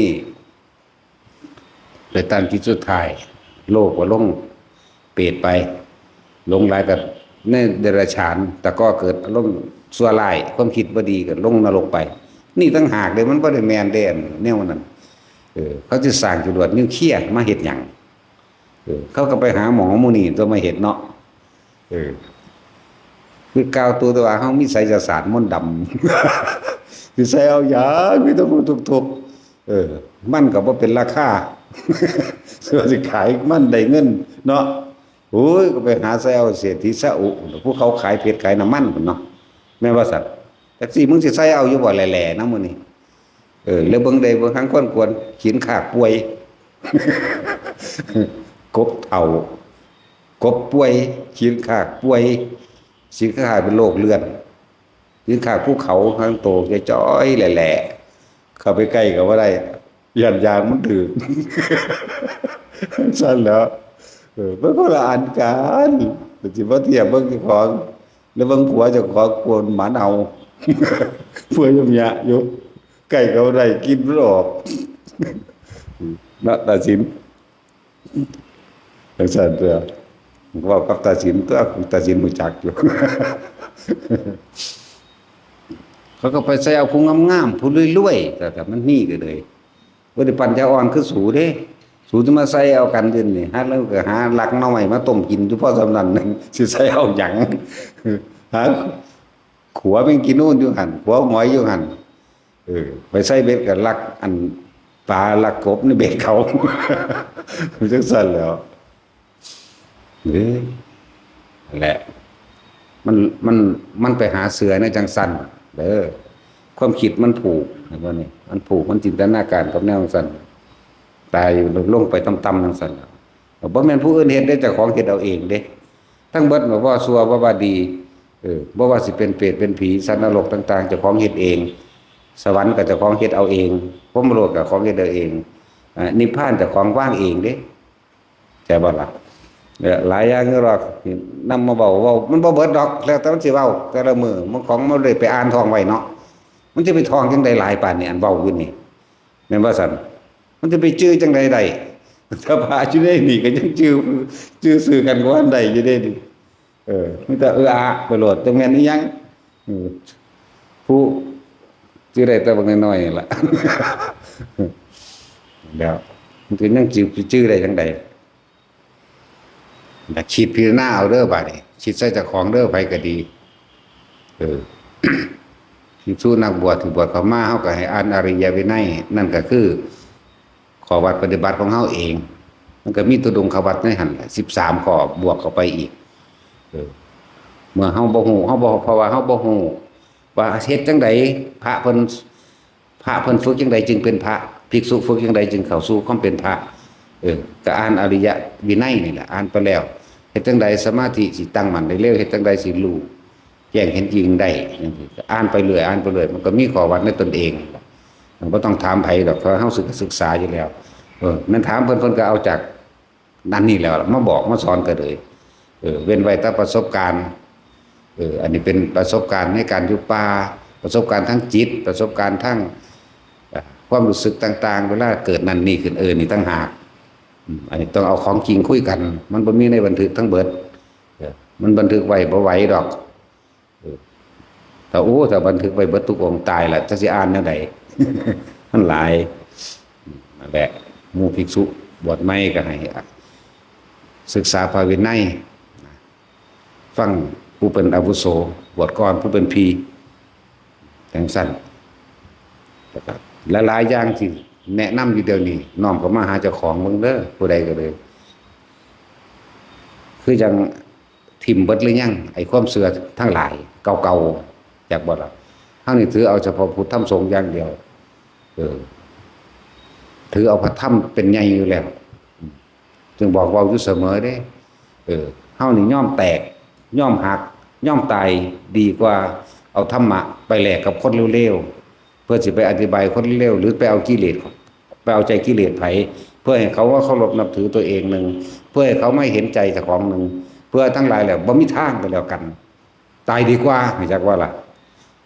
ไปตามจิตสุดท้าย โลกก็ลงเปรตไป หลงหลายกับในเดรัจฉาน แต่ก็เกิดอารมณ์ชั่วร้าย ความคิดบ่ดีก็ลงนรกไป นี่ต่างหากเด้ มันบ่ได้แม่นเด้ อันแนวนั้น เออ เขาสิสร้างจรวดนิวเคลียร์มาเฮ็ดหยัง เออ เขาก็ไปหาหมอหมู่นี้ตัวมาเฮ็ดเนาะ เออ คือกล่าวตัวแต่ว่าเฮามีไสยศาสตร์มนต์ดำ สิใส่เอาหยัง มีแต่ผู้ทุกข์ๆ เออ มันก็บ่เป็นราคา สิว่าสิขายมันได้เงินเนาะ โอ้ย ก็ไปหาใส่เอาเศรษฐีซาอุ ผู้เขาขายเพชรขายน้ำมันพู้นเนาะ แม่นว่าซั่น จักซี่มึงสิใส่เอาอยู่บ่แหล่ๆ นะมื้อนี้ เออ แล้วเบิ่งได้เบิ่งหางคนกวน ขีนขากป่วย กบเฒ่า กบป่วย ขีนขากป่วย ขีนขากเป็นโรคเลือด ขีนขากภูเขา ทั้งโตจ้อยๆ แหล่ๆ เข้าไปใกล้ก็บ่ได้ ย่านยางมันถืก ซั่นแหล้ว เออ มันคนละอันกัน แต่สิมาเทียบเบิ่งเจ้าของ แล้วเบิ่งผัวเจ้าของกวนหมาเน่า ผัวยมยะอยู่ ใกล้ก็บ่ได้ กลิ่นมันออก เนาะ ตาสิน จั่งซั่นตัว เว้ากับตาสินตัว ตาสินรู้จักอยู่ เขาก็ไปใส่เอาผู้งามๆ ผู้รวยๆ แต่ แต่มันมีก็เลย บ่ได้ปัญญาอ่อนคือสูเด้ สูจะมาใส่เอากันเดี๋ยวนี้ หาแล้วก็หาลักหน่อไม้มาต้มกินอยู่พอส่ำนั้นหนึ่ง สิใส่เอาหยัง หา ขัวแมงกินนู่นอยู่หั่น ขัวหอยอยู่หั่น เออ ไปใส่เบ็ดกับลักอันปลาลักกบในเบ็ดเขา มันจังซั่นแหล้ว เออ นั่นแหละ มัน มัน มันไปหาเชื่อในจังซั่นเด้อ ความคิดมันผูก เห็นบ่นี่ มันผูก มันจินตนาการกับแนวจังซั่น ตายลงไปต่ำๆจังซั่น บ่แม่นผู้อื่นเฮ็ดเด้ เจ้าของเฮ็ดเอาเองเด้ ทั้งเบิดบ่ว่าชั่วบ่ว่าดี เออ บ่ว่าสิเป็นเปรตเป็นผี สัตว์นรกต่างๆ เจ้าของเฮ็ดเอง สวรรค์ก็เจ้าของเฮ็ดเอาเอง พรหมโลกก็ของเฮ็ดเอาเอง อ่า นิพพานเจ้าของวางเองเด้ ใช่บ่ล่ะ เออ หลายอย่างอยู่หรอก นำมาเว้า เว้า มันบ่เบิดดอก แล้วแต่มันสิเว้า แต่ละมื้อ มันของมันได้ไปอ่านท่องไว้เนาะ มันสิไปท่องจั่งใด๋หลายปานนี้ อันเว้าอยู่นี่ แม่นบ่ซั่น มันสิไปจื่อจั่งใด๋ได้ ถ้าพระอยู่ในนี่ก็ยังจื่อ จื่อชื่อกันก็ว่าได้อยู่เด้นี่ เออ มีแต่เอออะไปโลด จั่งแม่นอีหยัง อืม ผู้จื่อได้แต่บักน้อยๆนี่ล่ะ แล้ว มันสิยังจื่อ จื่อได้จั่งใด๋ ก็คิดพิจารณาเอาเด้อบาดนี้ คิดใส่เจ้าของเด้อ ไผก็ดี เออ ภิกษุนักบวชที่บวชเข้ามา เฮาก็ให้อ่านอริยวินัย นั่นก็คือ ข้อวัดปฏิบัติของเฮาเอง มันก็มีตุดงควัตรในหั่นล่ะ สิบสามข้อบวกเข้าไปอีก เออ เมื่อเฮาบ่ฮู้ เฮาบ่ เพราะว่าเฮาบ่ฮู้ว่าเฮ็ดจั่งใด พระเพิ่น พระเพิ่นฝึกจั่งใดจึงเป็นพระ ภิกษุฝึกจั่งใดจึงเข้าสู่ความเป็นพระ เออ ก็อ่านอริยวินัยนี่แหละ อ่านไปแล้ว เฮ็ดจั่งใดสมาธิสิตั้งมั่นได้เร็ว เฮ็ดจั่งใดสิรู้แจ้งเห็นจริงได้ จั่งซี้ อ่านไปเรื่อย อ่านไปเรื่อย มันก็มีข้อวัดในตนเอง มันบ่ต้องถามไผดอก เพราะเฮาศึก ศึกษาอยู่แล้ว เออ แม่นถามเพิ่น เพิ่นก็เอาจากนั่นนี่แหล้ว มาบอกมาสอนก็เลย เออ เว้นไว้แต่ประสบการณ์ เออ อันนี้เป็นประสบการณ์ในการอยู่ป่า ประสบการณ์ทางจิต ประสบการณ์ทาง เอ่อ ความรู้สึกต่างๆ เวลาเกิดนั่นนี่ขึ้น เออ นี่ต่างหาก อืม อันนี้ต้องเอาของจริงคุยกัน มันบ่มีในบันทึกทั้งเบิด เออ มันบันทึกไว้บ่ไหวดอก เออ ถ้า โอ้ ถ้าบันทึกไว้เบิดทุกองค์ตายละ จักสิอ่านแนวใด มันหลาย อืม นั่นแหละ หมู่ภิกษุบวชใหม่ก็ให้ศึกษาพระวินัย ฟังผู้เป็นอาวุโส บวชก่อนผู้เป็นพี่ จั่งซั่น แล้วก็หลายๆอย่างที่แนะนำอยู่เดี๋ยวนี้ น้อมเข้ามาหาเจ้าของเบิ่งเด้อ ผู้ใดก็เลย คือจั่งถิ่มเบิดหรือยัง ไอ้ความเชื่อทั้งหลายเก่าๆ จักบ่ล่ะ เฮานี่ถือเอาเฉพาะพุทธธรรมสงฆ์อย่างเดียว เออ ถือเอาพระธรรมเป็นใหญ่อยู่แล้ว จึงบอกเว้าอยู่เสมอเด้ เออ เฮานี่ยอมแตก ยอมหัก ยอมตาย ดีกว่าเอาธรรมะไปแลกกับคนเลวๆ เพื่อสิไปอธิบายคนเลว หรือไปเอากิเลส ไปเอาใจกิเลสไผ เพื่อให้เขาว่าเคารพนับถือตัวเองหนึ่ง เพื่อให้เขาไม่เห็นใจเจ้าของหนึ่ง เพื่อทั้งหลายแหละ บ่มีทางก็แล้วกัน ตายดีกว่า รู้จักว่าล่ะ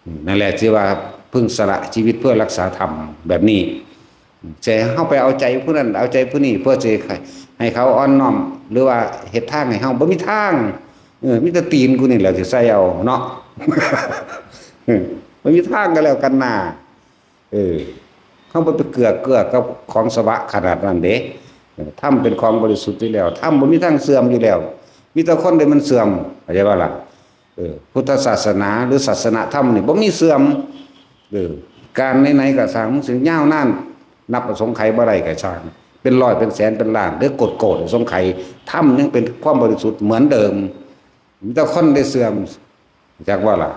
อืม นั่นแหละที่ว่าเพิ่งสละชีวิตเพื่อรักษาธรรมแบบนี้ แต่เฮาไปเอาใจผู้นั้น เอาใจผู้นี้ เพื่อสิให้ ให้เขาอ่อนน้อม หรือว่าเฮ็ดทางให้เฮา บ่มีทาง เออ มีแต่ตีนกูนี่แหละสิใส่เอาเนาะ เออ บ่มีทางก็แล้วกันนา เออ เฮาบ่ไปเกื้อ เกื้อกับของสวะขนาดนั้นเด้ เออ ธรรมเป็นของบริสุทธิ์อยู่แล้ว ธรรมบ่มีทางเสื่อมอยู่แล้ว มีแต่คนเด้มันเสื่อม เข้าใจบ่ล่ะ เออ พุทธศาสนาหรือศาสนธรรมนี่บ่มีเสื่อม เออ กาลไหนๆก็ซ่าง มันสิยาวนาน นับอสงไขยบ่ได้ก็ซ่าง เป็นร้อยเป็นแสนเป็นล้าน หรือโกดๆอสงไขย ธรรมยังเป็นความบริสุทธิ์เหมือนเดิม มีแต่คนได้เสื่อม จักว่าล่ะ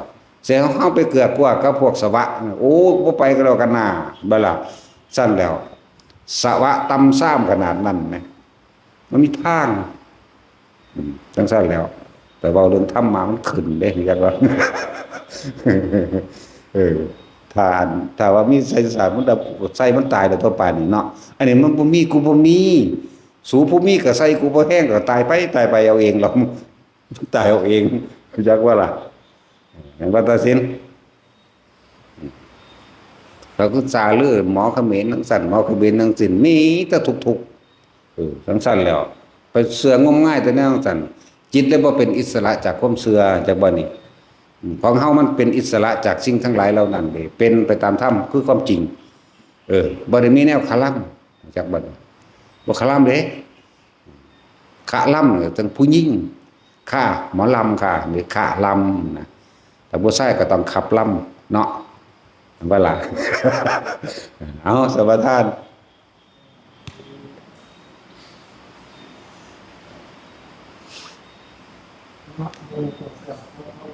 เสียเฮาไปเกื้อกลัวกับพวกสวะ โอ้ บ่ไปก็แล้วกันนา บ่ล่ะ ซั่นแล้ว สวะต่ำซามขนาดนั้นแหม มันมีทาง อืม จั่งซั่นแล้ว แต่เว้าเรื่องธรรมะมันขึ้นเด้ จักว่า เออ ถ้า ถ้าว่ามีไสยศาสตร์ มันจะ ไสมันตายแล้วทั่วไปนี่เนาะ อันนี้มันบ่มี กูบ่มี สูผู้มีก็ไส กูบ่แฮงก็ตายไป ตายไปเอาเองหรอก ตายเอาเอง จักว่าล่ะ แห่งว่าตัดสิน เขาก็จาลือหมอเขมรทั้งสั่น หมอเขมรทั้งสิ้น มีแต่ทุกข์ๆ เออ จั่งซั่นแล้ว ไปเชื่องมงายแต่แนวจั่งซั่น จิตเลยบ่เป็นอิสระจากความเชื่อ จักบ่นี่ อืม ของเฮามันเป็นอิสระจากสิ่งทั้งหลายเหล่านั้นเด้ เป็นไปตามธรรมคือความจริง เออ บ่ได้มีแนวคาร่ำ จักบ่นี่ บ่คาร่ำเด้ คาร่ำเนี่ยจั่งผู้หญิง ค่ะ หมอลำค่ะ หรือค่ะลำนะ ถ้าผู้ชายก็ต้องขับลำเนาะ เห็นบ่ล่ะ เอา สมประทาน นะโมตัสสะภะคะ